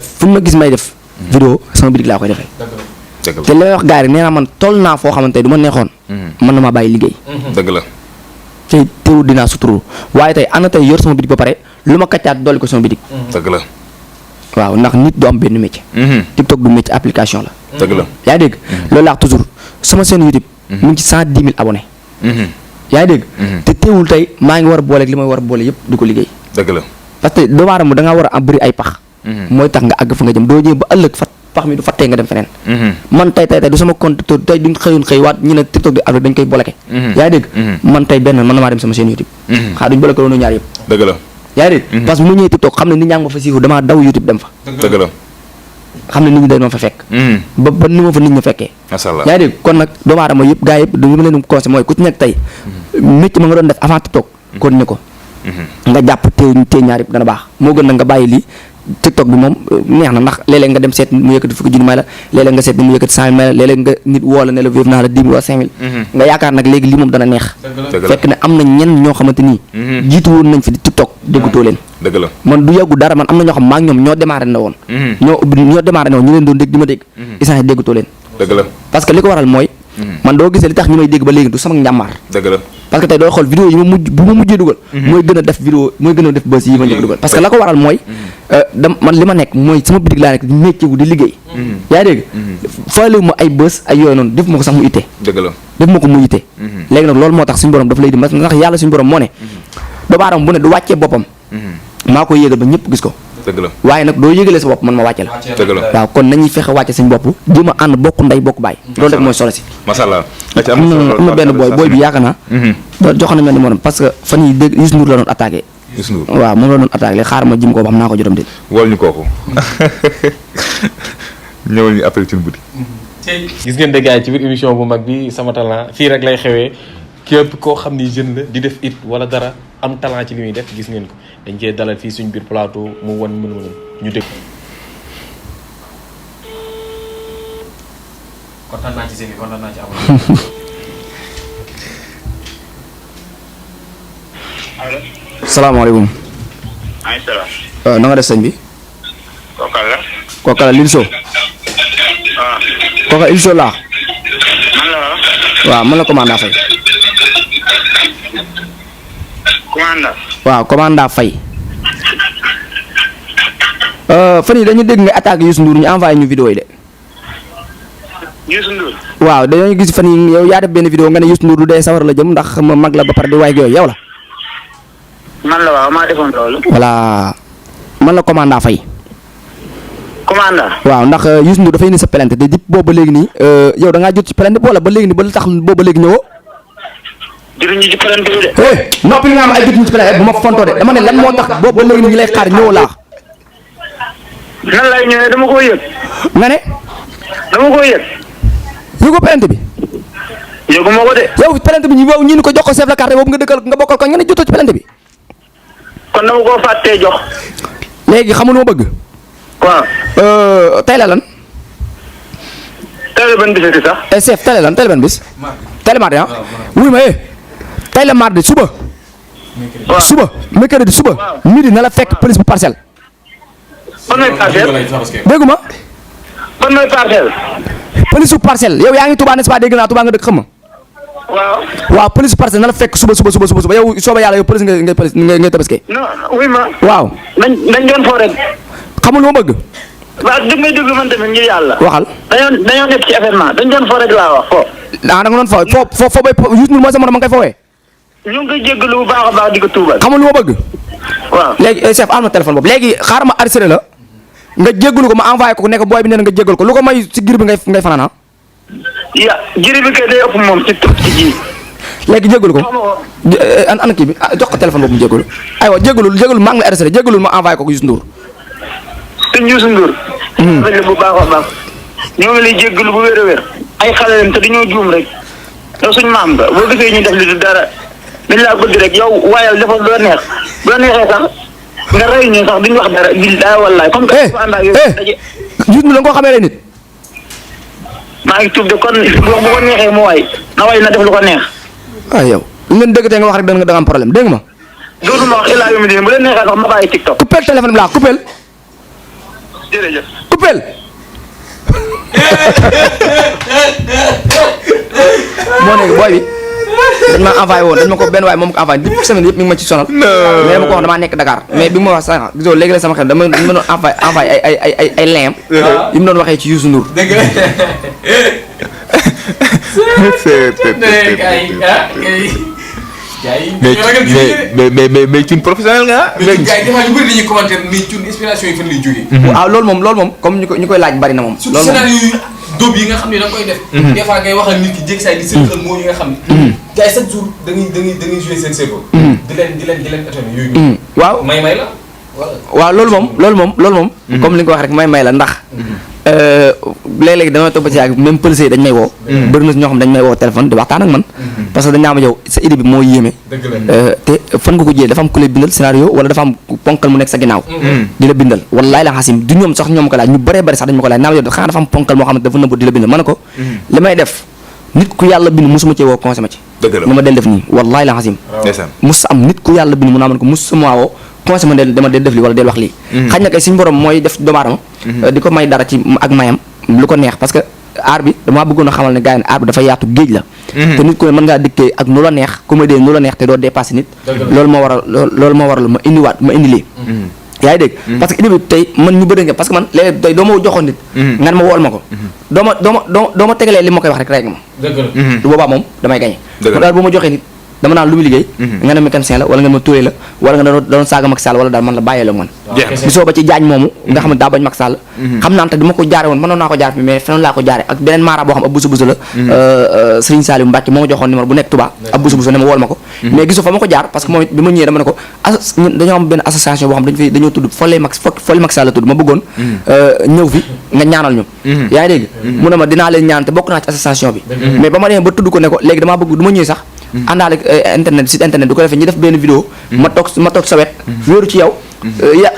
fu ma gis may def vidéo sama bitig laa koy defee te li may wax gars yi nee naa man toll naa foo xamante du ma neexoon mën na maa bàyyi liggéey dëgg la te teewul dinaa suturu waaye tey ana tey yor sama bitig ba pare lu ma kaccaat dolli ko sama bitig dëgg la waaw ndax nit du am benn métier TikTok du métier application la dëgg la yaa ngi dégg loolu laa toujours sama chaîne YouTube mu ngi ci 110 000 abonnés yaa ngi dégg te teewul tey maa ngi war a booleeg li may war a boole yëpp di ko liggéey dëgg la parce que doomu aadama da ngaa war a am bëri ay pax mooy tax nga àgg fa nga jëm doo ñëw ba ëllëg pax mi du fattee nga dem feneen man tey du sama compte tey duñ xëy waat ñu ne TikTok di avec dañ koy bloqué yaa ngi dégg man tey benn mën na maa dem sama chaîne YouTube xaa duñ bloqué woon ñaar yëpp dëgg la yaa ngi dégg parce que bu ma ñëwee TikTok xam ne nit ñaa ngi ma fa siifu damaa daw YouTube dem fa dëgg la xam ne nit ñi dañ ma fa fekk ba ni ma fa nit ñi fekkee macha allah yaa ngi dégg kon nag doomu aadama yëpp gars yëpp li ma leen conseil mooy ku ci nekk tey métier ma nga doon def avant TikTok kon ne ko nga jàpp tee ñaar yëpp dana baax moo gën nag nga bàyyi lii TikTok bi moom neex na ndax léeg-léeg nga dem seet nit mu yëkkati fukki junni may la léeg-léeg nga seet nit mu yëkkati 100 000 may la léeg-léeg nga nit woo la ne la wér naa la 10 000 wala 5 000 nga yaakaar nag léegi lii moom dana neex fekk ne am na ñenn ñoo xamante nii jiitu woon nañ fi di TikTok déggutoo leen dëgg la man du yàggu dara man am na ñoo xam maa ngi ñoom ñoo démarré na woon ñoo démarré na woon ñu leen doon dégg di ma dégg isaan déggutoo leen dëgg la parce que li ko waral mooy man doo gisee li tax ñi may dégg ba léegi du sama njàmbaar dëgg la parce que tey dooy xool vidéo yi bu ma mujjee dugal mooy gën a def vidéo mooy gën a def bës yi ma njëkk dugal parce que la ko waral mooy man li ma nekk mooy sama bitig laa nekk di métier wu di liggéey yaa dégg faalewu ma ay bës ay yooyu noonu def ma ko sax mu ittee dëgg la def ma ko mu ittee léegi nag loolu moo tax suñu borom daf lay di ndax yàlla suñu borom moo ne doomu aadama bu ne du wàccee boppam maa koy yéegal ba ñëpp gis ko dëgg la waaye nag doo yëgalee sa bopp man ma wàcce la dëgg la waaw kon nañuy fexe wàcce suñu bopp jéem a ànd bokk ndey bokk baay loolu rek mooy solo si macha allah am na benn booy bi yaakaar naa jox na mel ni moom parce que fan yi dégg Youssou Ndour la doon attaqué Youssou Ndour waaw moom la doon attaqué léegi xaar ma jim ko ba xam naa ko jotam déet wol ñu kooku ñëwal ñu appel Thioune Boutique gis ngeen de gars yi ci biir émission bu mag bi sama talent fii rek lay xewee képp koo xam ni jeune la di def it wala dara am talent ci li muy def gis ngeen ko dañ cee dalal fii suñ biir plateau mu wan mën-mënam ñu dégg kontaan naa ci seen kontaan naa ci amoon salaamaaleykum ay salaam. na nga def sëñ bi Kooka la. kooka la Lilso ah. kooka Lilso laa man la waaw. waaw man la commanda Faye commanda. waaw commanda Faye fan yii dañu dégg nga attaqué Youssou Ndour ñu envoyé ñu vidéo yi de Youssou Ndour. waaw dañoo gis fan yii yow yaa def benn vidéo nga ne Youssou Ndour du dee sawar la jëm ndax ma mag la ba pare di waay ak yooyu yow la man la waaw maa defoon loolu. voilà man la commandant Faye. commandant. waaw ndax Youssou Ndour dafay indi sa plainte te di boobu ba léegi nii yow da ngaa jot ci plainte bi wala ba léegi nii ba lu tax boobu ba léegi ñëwoo. jëriñu ci plainte bi de. noppi nga am ay jot ñu ci plainte bu ma fontoo de dama ne lan moo tax boobu ba léegi nii ñu lay xaar ñëwoo laa. nan lay ñëwee dama ko yëg. nga ne. dama ko yëg. yëgoo plainte bi. yëgu ma ko de. yow plainte bi ñu ni ko jox ko chef de quartier boobu nga dëkkal nga bokkal ko nga ne jotoo ci plainte bi. kon dama koo fàttee jox. léegi xamul ma bëgg. waaw. tey la lan. tey la ban bisati sax. chef tey la lan tey la ban bis. tey la mardi ah. wuy ma tey la mardi suba. waaw suba mercredi suba. midi na la fekk police bu parcelle. ban mooy parcelle. déggu ma. ban mooy parcelle. police bu parcelle yow yaa ngi Touba n'est-ce pas dégg naa Touba nga dëkk xam nga. waaw. waaw police bu parcelle na la fekk suba yow sooba yàlla yow police ngay tabaskee. non wuy ma. waaw. dañ doon foo rek. xamul lu ma bëgg. waaw dëgg may déglu man tamit ngir yàlla. waxal. dañoo nekk ci événement dañ doon foo rek laa wax foo. da nga doon foo bay Youssou Ndour mooy sa morom ma ngay foowee. ñu ngi koy jéggalu bu baax a baax di ko tuubal. xamul lu ma bëgg. waaw léegi chef am na téléphone boobu léegi xaaral ma arrêté la nga jéggalu ko ma envoyé ko nekk booy bi nee na nga jéggal ko lu ko may si gir bi ngay fanaan ya jëri bi kay day ëpp moom ci ji. léegi jéggalu ko ana kii bi jox ko téléphone boobu mu jéggalu aywa jéggalu maa ngi lay arrêté jéggalul ma envoyé ko Youssou Ndour. te Youssou Ndour. dañ bu baax a baax ñoo ngi lay jéggalu bu wér a wér. ay xale lañ te dañoo juum rek yow suñu maam nga boo gisee ñu def li du dara dañ laa bëgg rek yow waayal dafa loo neex bu la neexee sax nga rey ñu sax duñ wax dara bil daa wallaay comme que dafa ànd ak yow daje. Youssou Ndour da nga koo xamee nit. maa ngi tuub de kon bu ko neexee mu waay na waay na def lu ko neex. waaw yow li ngeen dégg tey nga wax rek da nga am problème dégg nga ma. dootuma wax illaa yomi dine bu leen neexee sax ma bàyyi TikTok. coupeel téléphone bi laa coupeel. jërëjëf. coupeel. moo nekk booy bi dañ ma envoyé woon dañ ma ko benn waay moom ko envoyé depuis semaine yëpp mi ngi ma ci sonal. mais dama ko wax damaa nekk Dakar mais bi ma wax sax gisoo léegi la sama xel dama doon envoyé ay liens yi mu doon waxee ci Youssou Ndour. dëgg mais Thioune professionnel nga. mais gars yi dafa ñu bëri dañuy commenter mais Thioune inspiration yi fan lay jógee. waaw loolu moom comme ñu koy laaj bari na moom. surtout scénario yu dóob yi nga xam ne da nga koy def. des fois ngay waxal nit ki jékki saa yi di sëkkal moo yi nga xam ne. gars yi chaque jour da ngay jouer seen cerveau. di leen étonné yooyu. waaw may la. waaw loolu moom. comme li nga ko wax rek may la ndax. léeg-léeg dama toog ba ci yàgg même policiers yi dañ may woo. bëri na ñoo xam dañ may woo téléphone di waxtaan ak man. parce que dañ naa ma yow sa idée bi moo yéeme. te fan nga ko jëlee dafa am ku lay bindal scénario wala dafa am ponkal mu nekk sa ginnaaw. di la bindal wallaay la xasim du ñoom sax ñoom ko laaj ñu bëree bëri sax dañ ma ko laaj naa ma yow xanaa dafa am ponkal moo xam ne dafa nëbb di la bindal ma ne ko. li may def nit ku yàlla bind musuma cee woo conseil ma ci. dëgg la ni ma del def nii wallaay la xasim. mus am nit ku yàlla bind mu naa ma ne ko musuma woo conseil ma dama del def lii wala del wax lii. xañ na kay suñu borom mooy def doomu aadama di ko may dara ci ak mayam lu ko neex parce que aar bi damaa bëggoon a xamal ne gars yi ne aar bi dafa yaatu géej la. te nit ku ne mën ngaa dikkee ak nu la neex comédie nu la neex te doo dépassé nit. loolu moo waral ma indi lii. yaa ngi dégg parce que idée bi tey man ñu bëri nga parce que man léeg-léeg tey doo ma joxoon nit. nga ne ma wool ma ko. doo ma tegalee li ma koy wax rek nga ma. du boobaa moom damay gañe. kon daal boo ma joxee nit dama naan lu mu liggéey. nga ne mécanicien la wala nga ma Touré la wala nga doon saaga Macky Sall wala daal man la bàyyee la man. gisoo ba ci jaañ moomu nga xam ne daa bañ Macky Sall. xam naa te dama ko jaare woon mënoon naa ko jaar fi mais fenoon laa ko jaare ak beneen maara boo xam ab busu la. Serigne Saliou Mbacke moo ma joxoon numéro bu nekk Touba ab busu ne ma wool ma ko. mais gisoo fa ma ko jaar parce que moom it bi ma ñëwee dama ne ko dañoo am benn association boo xam dañoo tudd Foley Macky Sall la tudd ma bëggoon ñëw fi nga ñaanal ñu. yaa ngi dégg mu ne ma dinaa leen ñaan te bokk naa ci association bi mais ba ma demee ba tudd ko ne ko léegi damaa bëgg du ma ñëwee sax àndaale internet site internet du ko defee ñu def benn vidéo ma toog sa wet wéeru ci yow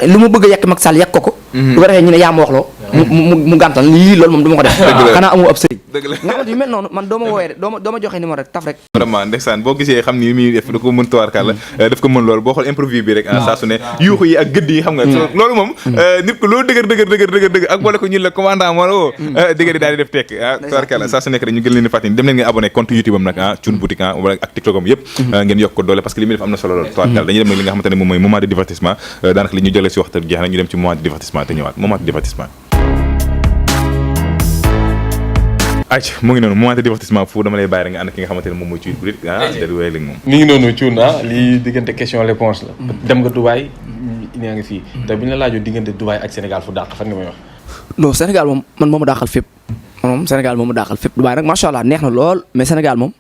lu mu bëgg a yàq Macky Sall yàq ko du ko defee ñu ne yaa ma waxloo mu gàntal lii loolu moom du ma ko def xanaa amoo ab sëriñ nga xam yu mel noonu man doo ma woowee doo ma joxee numéro rek taf rek vraiment ndeysaan boo gisee xam ni muy def da ko mën tuwaarkàlla daf ko mën loolu boo xool improvise bi rek saa su ne yuuxu yi ak gëdd yi xam nga loolu moom nit ko loolu dëgër ak boole ko ñun la commandant moo la woo dëgër yi daal di def tekk tuwaarkàlla saa su nekk rek ñu gën leen di fàttali dem leen ngeen abonné compte YouTube am nag Thioune Boutique wala ak TikTok am yëpp ngeen yokk ko doole parce que li muy def am na solo lool tuwaarkàlla dañuy dem nag li nga xamante ne moom mooy moment de divertissement daanaka li ñu jëlee si waxtu jeex na ñu dem ci moment de divertissement te ñëwaat moment de divertissement acc mu ngi noonu moment de divertissement foofu dama lay bàyyi rek nga ànd ki nga xamante ne moom mooy Thioune Boutique dal wéy léegi moom mi ngi noonu Thioune lii diggante question réponse la dem nga Dubaï yaa ngi fii te bu ñu la laajoo diggante Dubaï ak Sénégal fu dàq fan nga may wax non Sénégal moom man moo ma dàqal fépp moom Sénégal moo ma dàqal fépp Dubaï nag macha allah neex na lool mais Sénégal moom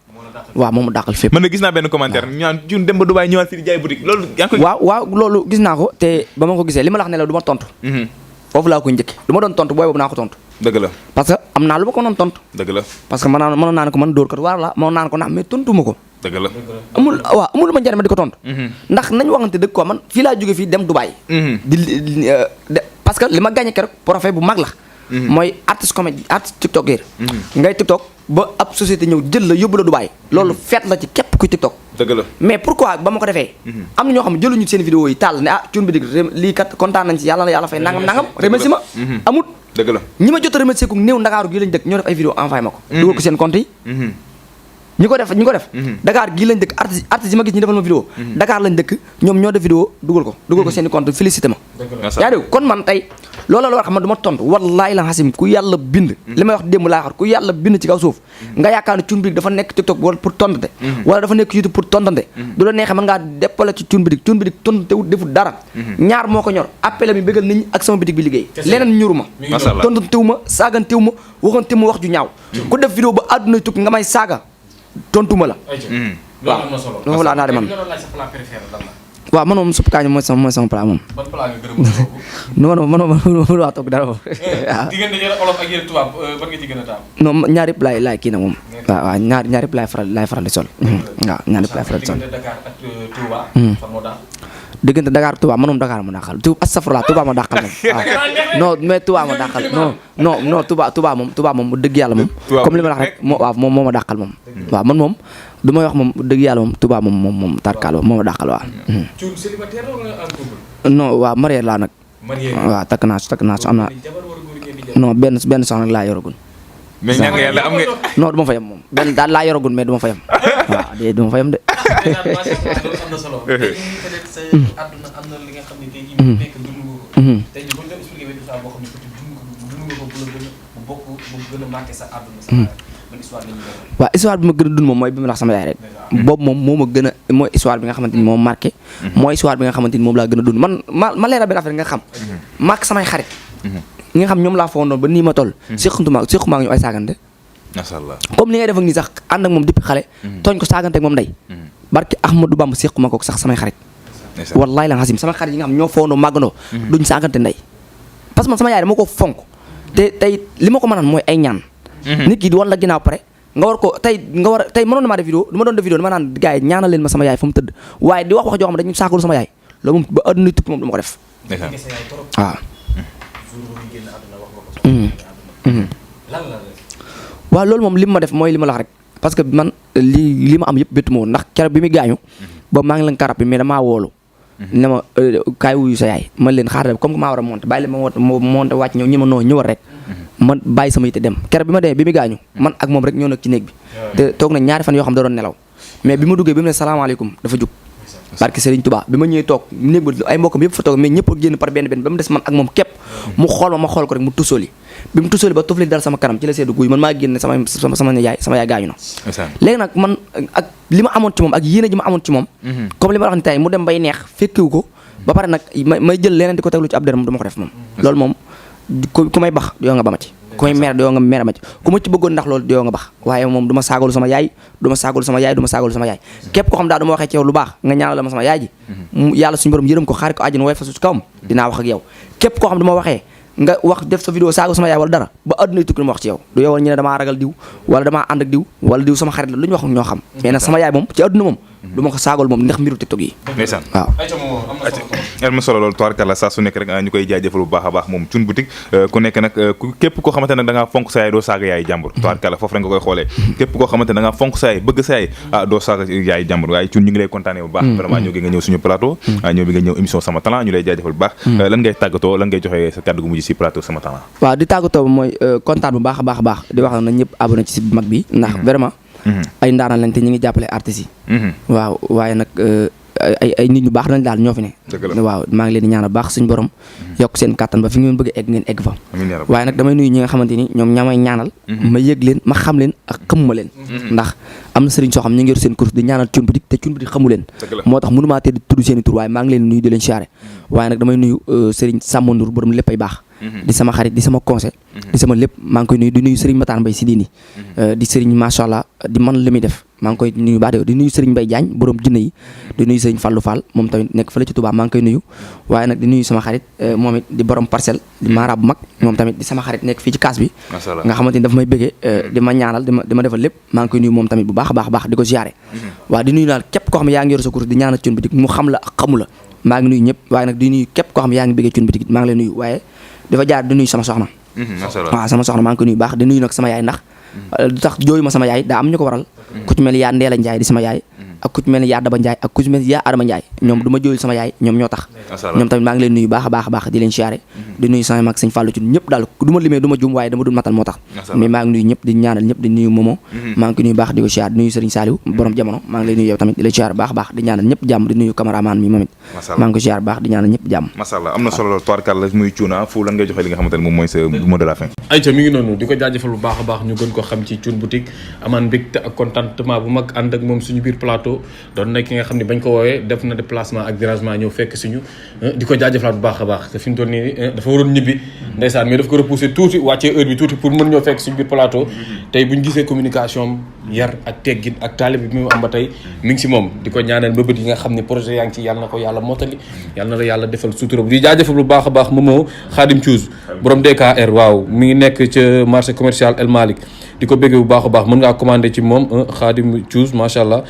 waaw moo ma dàqal fépp man na gis naa benn commentaire ñu naan Thioune dem ba Dubaï ñëwaat fii di jaay boutique loolu yaa ngi koy waaw loolu gis naa ko te ba ma ko gisee li ma la wax ne la du ma tontu foofu laa ko njëkk du ma doon tontu booy boobu naa ko tontu dëgg la parce que am naa lu ma ko noon tontu dëgg la parce que mënoon naa ne ko man dóor kat waar la mënoon naa ne ko nax mais tontu ma ko dëgg la amul lu ma njariñ ma di ko tontu ndax nañ waxante dëgg ko man fii laa jóge fii dem Dubaï parce que li ma gagné keroog profit bu mag la mooy artiste comédie artiste tiktoker ngay tiktok ba ab société ñëw jël la yóbbu la Dubaï loolu feet la ci képp kuy tiktok dëgg la mais pourquoi ba ma ko defee am na ñoo xam ne jëluñu seen vidéo yi tàll ne Thioune Boutique lii kat kontaan nañ ci yàlla na yàlla fay nangam remercié ma amut dëgg la ñi ma jot a remercié ku néew Ndakaaru gii lañ dëkk ñoo def ay vidéo envoyé ma ko dugal ko seen compte yi ñi ko def Dakar gii lañ dëkk artiste yi ma gis ñi defal ma vidéo Dakar lañ dëkk ñoom ñoo def vidéo dugal ko seen compte félicité ma yaa dégg kon man tey loolu la war xam man du ma tontu wallaahi la xasim ku yàlla bind li may wax démb laa xar ku yàlla bind ci kaw suuf nga yaakaar ne Thioune Boutique dafa nekk TikTok wala pour tontante wala dafa nekk YouTube pour tontante du la neexee mën ngaa déppale ci Thioune Boutique tontante wut defut dara ñaar moo ko ñor appelé mi bëggal nit ñi ak sama boutique bi liggéey leneen ñuru ma tontantewu ma saagantewu ma waxante ma wax ju ñaaw ku def vidéo ba àdduna tukki nga may saaga tontuma la waaw loolu laa naa de man waaw man moom supp kaañ mooy sama plat moom. ban plat nga gën a mën a togg. non wax togg dara moom. diggante yéen olof ak yéen tubaab ban nga ci gën a taam. non ñaar yëpp laay kii nag moom. waaw ñaar yëpp laay faral di sol. waaw ñaar yëpp laay faral di sol. diggante Dakar ak Touba. fan moo daal. diggante Dakar Touba man moom Dakar ma dàqal astafurlah Touba ma dàqal moom waaw non mais Touba ma dàqal non Touba moom dëgg yàlla moom. comme li ma la wax rek moo ma dàqal moom. waaw man moom. du may wax moom dëgg yàlla moom Touba moom tarkaal moo ma dàqal waaw. Thioune célibataire la wala en couple. non waaw marié laa nag. marié waaw takk naa su am naa non benn soxna laa yoragul. mais ñaan nga yàlla am nga. non du ma fa yem moom benn daal laa yoragul mais du ma fa yem waaw de du ma fa yem de. am na solo. tey jii peut-être sa àdduna am na li nga xam ne tey jii bu fekk dund nga ko. tey jii bu ñu doon expliqué benn histoire boo xam ne peut-être dund nga ko bu la gën a bu bokk bu gën a marqué sa àdduna sa ban histoire la ñu doon. waaw histoire bi ma gën a dund moom mooy bi ma la wax sama yaay rek boobu moom moo ma gën a mooy histoire bi nga xamante ni moom marqué mooy histoire bi nga xamante ni moom laa gën a dund ma leeral benn affaire nga xam marqué samay xarit ñi nga xam ñoom laa foog noonu ba nii ma toll séquma ak ñu ay saagante macha allah comme li ngay def ak nii sax ànd ak moom depuis xale tooñ ko saagante ak moom ndey barke Ahmadou Bamba séquma ko sax samay xarit wallaay la xasim sama xarit yi nga xam ñoo foogandoo màggandoo duñ saagante ndey parce que man sama yaay dama ko fonk te tey li ma ko mënaan mooy ay ñaan nit ki di wan la ginnaaw pare nga war ko tey mënoon na maa def vidéo du ma doon def vidéo dama naan gars yi ñaanal leen ma sama yaay fa mu tëdd waaye di wax joo xam ne dañu saagalu sama yaay loolu moom ba àdduna tukki moom du ma ko def waaw waaw loolu moom li ma def mooy li ma la wax rek parce que man li ma am yëpp béttu ma woon ndax keroog bi muy gaañu boobu maa ngi leen karab bi mais damaa woolu ne ma kaay wuyu sa yaay man leen xaar comme que maa war a monté bàyyi leen ma monté wàcc ñëw ñi ma noo ñëwal rek man bàyyi sama yitte dem keroog bi ma demee bi mu gaañu man ak moom rek ñoo nekk ci néeg bi te toog na ñaari fan yoo xam da doon nelaw mais bi ma duggee bi mu ne salaamaaleykum dafa jug barke Serigne Touba bi ma ñëwee toog néeg ba ay mbokkam yëpp fa toog mais ñëpp génn par benn ba mu des man ak moom képp mu xool ma xool ko rek mu tusóoli bi mu tusóoli ba tufli dal sama kanam ci la seddu guy man maa génn sama yaay gaañu na léegi nag man ak li ma amoon ci moom ak yéene ji ma amoon ci moom comme li ma wax ni tey mu dem bay neex fekkiwu ko ba pare nag may jël leneen di ko teglu ci ab der moom du ma ko def moom loolu moom ku may bax yoo nga ba ma ci ku may mer yoo nga mer ma ci ku ma ci bëggoon ndax loolu yoo nga bax waaye moom du ma saagalu sama yaay képp ko xam daal du ma waxee ci yow lu baax nga ñaanal la ma sama yaay ji yàlla suñu borom yërëm ko xaari ko àjjana way fa su kawam dinaa wax ak yow képp koo xam du ma waxee nga wax def sa vidéo saaga sama yaay wala dara ba àdduna tukki du ma wax ci yow du yow ñu ne damaa ragal diw wala damaa ànd ak diw wala diw sama xarit la lu ñu wax ñoo xam mais nag sama yaay moom ci àdduna moom du ma ko saagal moom ndax mbiru TikTok yi ndeysaan waaw am na solo loolu tubaarkàlla saa su nekk rek ñu koy jaajëfal bu baax a baax moom Thioune Boutique ku nekk nag képp koo xamante nag da ngaa fonk sa yaay doo saaga yaay jàmbur tubaarkàlla foofu rek nga koy xoolee képp koo xamante da ngaa fonk sa yaay bëgg sa yaay doo saaga yaay jàmbur waaye Thioune ñu ngi lay kontaane bu baax vraiment ñëw gi nga ñëw suñu plateau ñëw bi nga ñëw émission Sama Talent ñu lay jaajëfal bu baax lan ngay tàggatoo lan ngay joxe sa kàddu gu mujj si plateau Sama Talent waaw di tàggatoo mooy kontaan bu baax a baax a baax di wax na ñëpp abonné ci site bu mag bi ndax vraiment ay ndaanaan lañ te ñu ngi jàppale artistes yi waaw waaye nag ay nit ñu baax nañ daal ñoo fi ne waaw maa ngi leen di ñaan baax suñu borom yokk seen kàttan ba fi ngeen bëgg egg ngeen egg fa waaye nag damay nuyu ñi nga xamante ni ñoom ñamay ñaanal ma yëg leen ma xam leen ak xam ma leen ndax am na sëriñ soo xam ñu ngi yor seen course di ñaanal Thioune Boutique te Thioune Boutique xamu leen moo tax mënumaa tee di tudd seen i tur waaye maa ngi leen nuyu di leen siyaare waaye nag damay nuyu Serigne Samba Ndour borom léppay baax di sama xarit di sama conseil di sama lépp maa ngi koy nuyu di nuyu Serigne Matar Mbaye si diini di Serigne macha allah di man li muy def maa ngi koy nuyu baax di nuyu Serigne Mbaye Diagne borom jinne yi di nuyu Serigne Fallou Fall moom tamit nekk fële ci Touba maa ngi koy nuyu waaye nag di nuyu sama xarit moom it di borom parcelle di maara bu mag moom tamit di sama xarit nekk fii ci kaas bi nga xamante ni dafa may bëggee di ma ñaanal di ma defal lépp maa ngi koy nuyu moom tamit bu baax a baax di ko ziare waaw di nuyu daal képp koo xam ne yaa ngi yor sa course di ñaanal Thioune Boutique mu xam la ak xamu la maa ngi nuyu ñëpp waaye nag di nuyu képp koo xam ne yaa ngi bëggee Thioune Boutique maa ngi lay nuyu waaye dafa jaar di nuyu sama soxna waaw sama soxna maa ngi koy nuyu baax di nuyu nag sama yaay ndax du tax jooyu ma sama yaay daa am ñu ko waral ku ci mel ni yaa Ndeela Njaay di sama yaay ak ku ci mel ni yaa Daba Njaay ak ku ci mel ni yaa Adama Njaay ñoom du ma jooyul sama yaay ñoom ñoo tax ñoom tamit maa ngi leen nuyu baax a baax di leen siyaare di nuyu sama mag sëñ Fallou ci ñëpp daal du ma limee du ma jum waaye dama dul matal moo tax mais maa ngi nuyu ñëpp di ñaanal ñëpp di nuyu Momo maa ngi koy nuyu baax di ko siyaare di nuyu Serigne Saliou borom jamono maa ngi lay nuyu yow tamit di la siyaare baax di ñaanal ñëpp jàmm di nuyu cameraman mi moom it maa ngi ko siyaare baax di ñaanal ñëpp jàmm mashallah am na solo tubaarkàlla muy Thioune fu lan ngay joxe li nga xamante ne moom mooy sa mot de la fin ayca mi ngi noonu di ko jaajëfal bu baax a baax ñu gën ko xam ci Thioune Boutique amaan mbégte ak contentement bu mag ànd ak moom suñu biir plateau doon nekk ki nga xam ne bañ ko woowee def na déplacement ak dérangement ñëw fekk suñu di ko jaajëfalaat bu baax a baax te fi mu toll nii dafa waroon ñibbi ndeysaan mais daf ko repousser tuuti wàccee heure bi tuuti pour mën ñoo fekk suñu biir plateau tey buñ gisee communication yar ak teggin ak taalib bi mu am ba tey mi ngi si moom di ko ñaanal mbëbët yi nga xam ne projet yaa ngi ci yàlla na ko yàlla mottali yàlla na la yàlla defal sutura di jaajëfal bu baax a baax Momo Khadim Thiouz borom DKR waaw mi ngi nekk ca marché commercial El Malick di ko bëggee bu baax a baax mën ngaa commandé ci moom Khadim Thiouz macha allah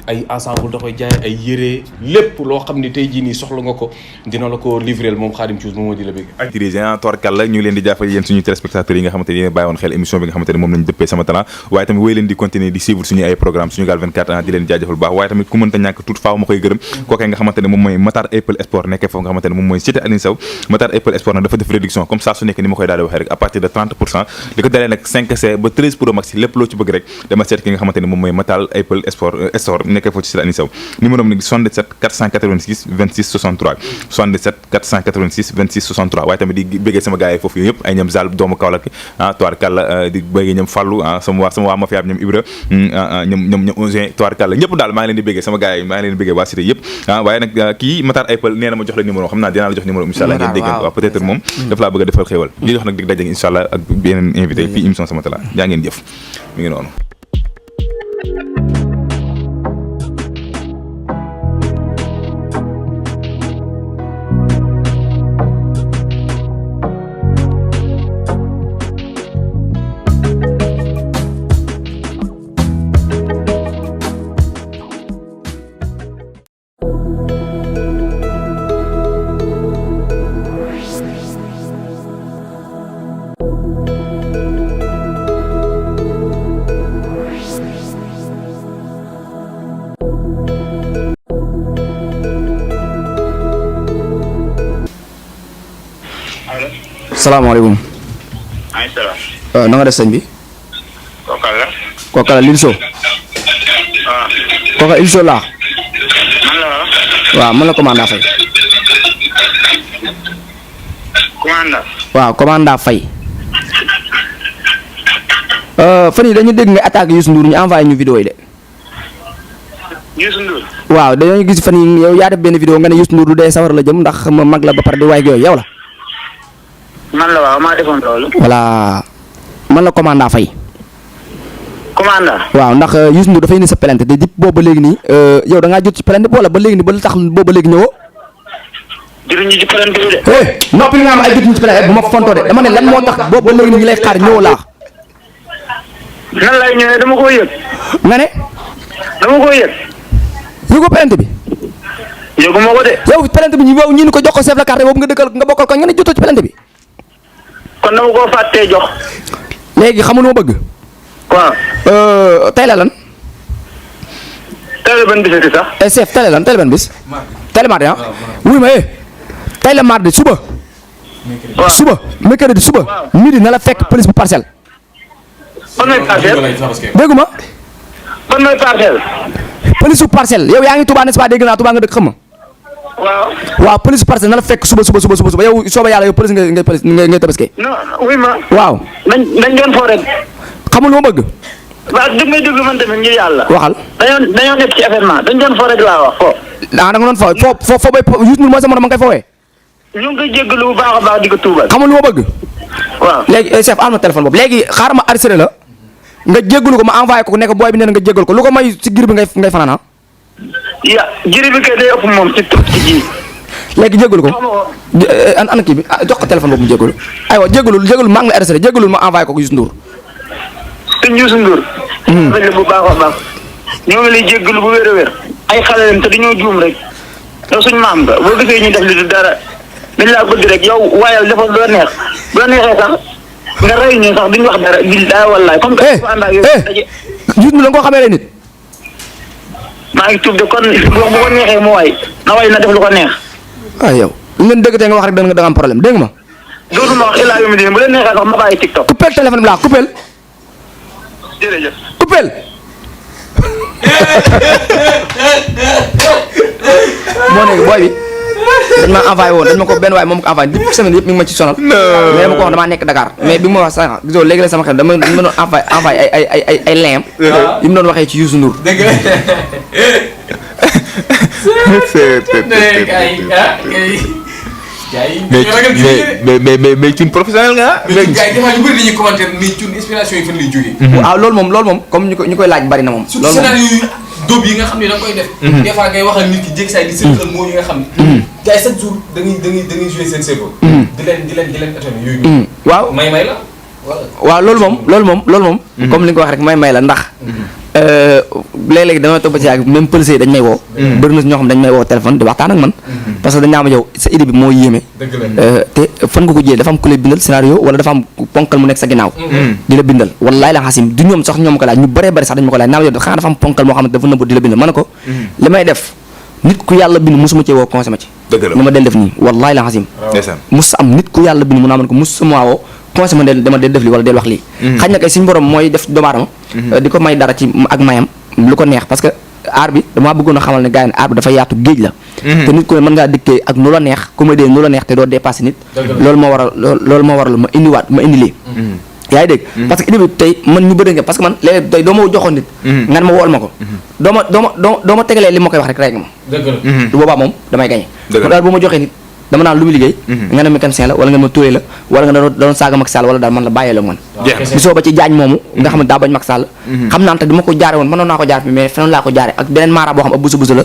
ay ensemble da koy jaay ay yére lépp loo xam ne tey jii nii soxla nga ko dina la ko livreel moom Khadim Thiouz moom moo di la bëgg dirigeant Torkal ñu ngi leen di jaafal yéen suñu téléspectateurs yi nga xamante ne yéen bàyyi woon xel émission bi nga xamante ne moom lañu dëppee sama talent waaye tamit wéy leen di continuer di suivre suñu ay programme Sunugal 24 di leen jaajëfal bu baax waaye tamit ku mënta ñàkk tout faaw ma koy gërëm kookee nga xamante ne moom mooy Matar Apple Sport nekkee foofu nga xamante ne moom mooy cité Aline Sow Matar Apple Sport nag dafa def réduction comme ça su nekk ni ma koy daal di waxee rek à partir de 30% li ko dalee nag 5C ba 13 Pro Max lépp loo ci bëgg rek dama seet ki nga xamante ne moom mooy Matar Apple Sport nekkee foofu ci cité Aline Sow numéro bi nag 77 486 26 63 77 486 26 63 waaye tamit di bëggee sama gars yi foofu yëpp ay ñoom Zal doomu Kaolack Tubaarkàlla di bëggee ñoom Fallou sama waa mafia bi ñoom Ibra ñoom Ousseyn Tubaarkàlla ñëpp daal maa ngi leen di bëggee sama gars yi maa ngi leen di bëggee waa cité yëpp waaye nag kii Matar Apple nee na ma jox la numéro xam naa dinaa la jox numéro inshallah ngeen dégg waaw peut-être moom daf laa bëgg a defal xéewal di jox nag dig daje inshallah ak beneen invité fii émission sama talent jaa ngeen jëf mi ngi noonu salaamaaleykum. ay salaam. na nga def sëñ bi. kooku la. Lil Sow. waaw. kooku Lil Sow laa. man la waaw. waaw man la commandant Faye. commandant. waaw commandant Faye. fan yii dañu dégg nga attaque Youssou Ndour ñu envoyé ñu vidéo yi de. Youssou Ndour. waaw dañoo gis fan yii yow yaa def benn vidéo nga ne Youssou Ndour du dee sawar la jëm ndax ma mag la ba pare di waay ak yooyu yow la. man la waaw maa defoon loolu. voilà man la commandant Faye. commandant. waaw ndax Youssou Ndour dafay indi sa plainte te dip boobu ba léegi nii yow da ngaa jot ci plainte wala ba léegi nii ba lu tax boobu ba léegi ñëwoo. jëriñu ci plainte bi de. noppi nga am ay jot ci plainte bu ma fontoo de dama ne lan moo tax boobu ba léegi nii ñu lay xaar ñëwoo laa. nan lay ñëwee dama ko yëg. nga ne. dama ko yëg. yëgoo plainte bi. yëguma ko de. yow plainte bi ñu ni ko jox ko chef de quartier boobu nga dëkkal nga bokkal ko nga ne jotoo ci plainte bi. kon dama koo fàttee jox. léegi xamul ma bëgg. waaw. tey la lan. tey la ban bisati sax. chef tey la lan tey la ban bis. tey la mardi ah. wuy ma tey la mardi suba. waaw suba mercredi suba. midi na la fekk police bu parcelle. ban mooy parcelle. déggu ma. ban mooy parcelle. police bu parcelle yow yaa ngi Touba n'est-ce pas dégg naa Touba nga dëkk xam ma. waaw. waaw police bu parcelle na la fekk suba yow sooba yàlla yow police ngay tabaskee. non wuy ma. waaw. dañ doon foo rek. xamul ma bëgg. waaw dégg may déglu man tamit ngir yàlla. waxal. dañoo nekk ci événement dañ doon fo rek laa wax fo. da nga doon fo bay Youssou Ndour mooy sa morom ma nga koy fowee. ñu ngi koy jéggalu bu baax a baax di ko tuubal. xam nga lu ma bëgg. waaw léegi chef am na téléphone boobu léegi xaaral ma arrêté la nga jéggalu ko ma envoyé ko ne ko booy bi nee na nga jéggal ko lu ko may si gir bi ngay fanaan ah. jëri bi kay day ëpp moom ci ji. léegi jéggalu ko wax ma ko. ana kii bi jox ko téléphone boobu mu jéggalu aywa jéggalu maa ngi lay arrêté jéggalul ma envoyé ko Youssou Ndour. sëñ Youssou Ndour. dañ la bu baax a baax. ñoo ngi lay jéggalu bu wér a wér. ay xale lañ te dañoo juum rek. yow suñ maam nga boo gisee ñu def li du dara dañ laa bëgg rek yow waayal defal lu la neex bu la neexee sax nga rey ñu sax duñ wax dara bil daa wallaay comme que dafa ànd ak yow daje. Youssou Ndour da nga koo xamee nit. maa ngi tuub de kon bu ko neexee mu waay na waay na def lu ko neex. waaw yow lu ngeen dëgg tey nga wax rek da nga am problème dégg nga ma. dootuma wax ilaa yu mu bu leen neexee sax ma bàyyi TikTok. coupel téléphone bi laa coupel jërëjëf. coupel. moo nekk booy bi dañ ma envoyé woon dañ ma ko benn waaye moom ko envoyé depuis semaine yëpp mi ngi ma ci sonal. mais dama ko wax damaa nekk Dakar mais bi ma wax sax gisoo léegi la sama xel dama doon envoyé ay lien yi mu doon waxee ci Youssou Ndour. dëgg la. mais Thioune professionnel nga mais gars yi dafa ñu bëri dañuy commenter mais Thioune inspiration yi fan lay jógee. waaw loolu moom comme ñu koy laaj bari na moom. surtout scénario yu dóob yi nga xam ne da nga koy def. des fois ngay wax ak nit ki jékki saa yi di sëkkal moo yi nga xam ne. gars yi chaque jour da ngay jouer seen cerveau. di leen étonné yooyu. waaw may la. waaw loolu moom. comme li nga ko wax rek may la ndax. léeg-léeg dama topp ci yàgg même policier dañ may woo. bëri na ñoo xam dañ may woo téléphone di waxtaan ak man. parce que dañ naa ma yow sa idée bi moo yéeme. te fan nga ko jëlee dafa am ku lay bindal scénario wala dafa am ponkal mu nekk sa ginnaaw. di la bindal wallaay la xasim du ñoom sax ñoom ko laaj ñu bëree bëri sax dañ ma ko laaj naa ma yow xanaa dafa am ponkal moo xam ne dafa nëbb di la bindal ma ne ko. li may def nit ku yàlla bind musuma cee woo conseil ma ci. ni ma del def nii wallaay la xasim. mus am nit ku yàlla bind mu naa man ko musuma woo conseil ma dama del def lii wala del wax lii. xañ na kay suñu borom mooy def doomu aadama di ko may dara ci ak mayam lu ko neex parce que aar bi damaa bëggoon a xamal ne gars yi aar bi dafa yaatu géej la. te nit ku ne mën ngaa dikkee ak nu la neex comédie nu la neex te doo dépassé nit. loolu moo waral ma indi lii. yaa ngi dégg parce que idée bi tey man ñu bëri nga parce que man léeg-léeg tey doo ma joxoon nit. nga ne ma wool ma ko. doo ma tegalee li ma koy wax rek rek nga ma. du boobaa moom damay gañe. kon daal bu ma joxee nit dama naan lu muy liggéey. nga ne mécanicien la wala nga ma turé la wala nga doon saaga Macky Sall wala daal man la bàyyee la man. gisoo ba ci jaañ moomu nga xam ne daa bañ Macky Sall. xam naa te dama ko jaare woon mënoon naa ko jaar fi mais feneen laa ko jaare ak beneen maara boo xam ab busu busu la.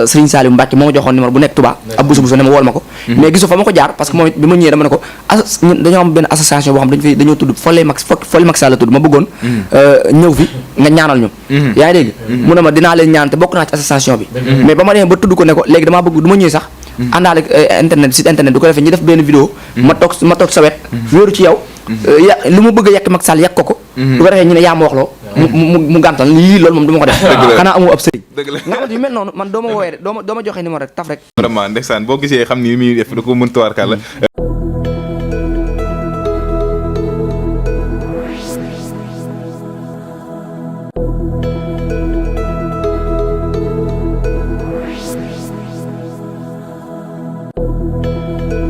Serigne Saliou Mbacke moo ma joxoon numéro bu nekk Touba ab busu busu ne ma wool ma ko. mais gisoo fa ma ko jaar parce que moom it bi ma ñëwee dama ne ko dañoo am benn association boo xam dañoo tudd Folle Macky Sall la tudd ma bëggoon ñëw fi nga ñaanal ñu. yaa ngi dégg mu ne ma dinaa leen ñaan te bokk naa ci association bi mais ba ma demee ba tudd ko ne ko léegi damaa bëgg du ma ñëwee sax àndaale internet site internet du ko defee ñu def benn vidéo ma toog sa wet wéeru ci yow lu mu bëgg a yàq Macky Sall yàq ko du ko defee ñu ne yaa ma waxloo mu gàntal lii loolu moom du ma ko def xanaa amoo ab sëriñ nga xamante yu mel noonu man doo ma woowee doo ma joxee numéro rek taf rek vraiment ndeysaan boo gisee xam ni muy def da ko mën tuwaarkal la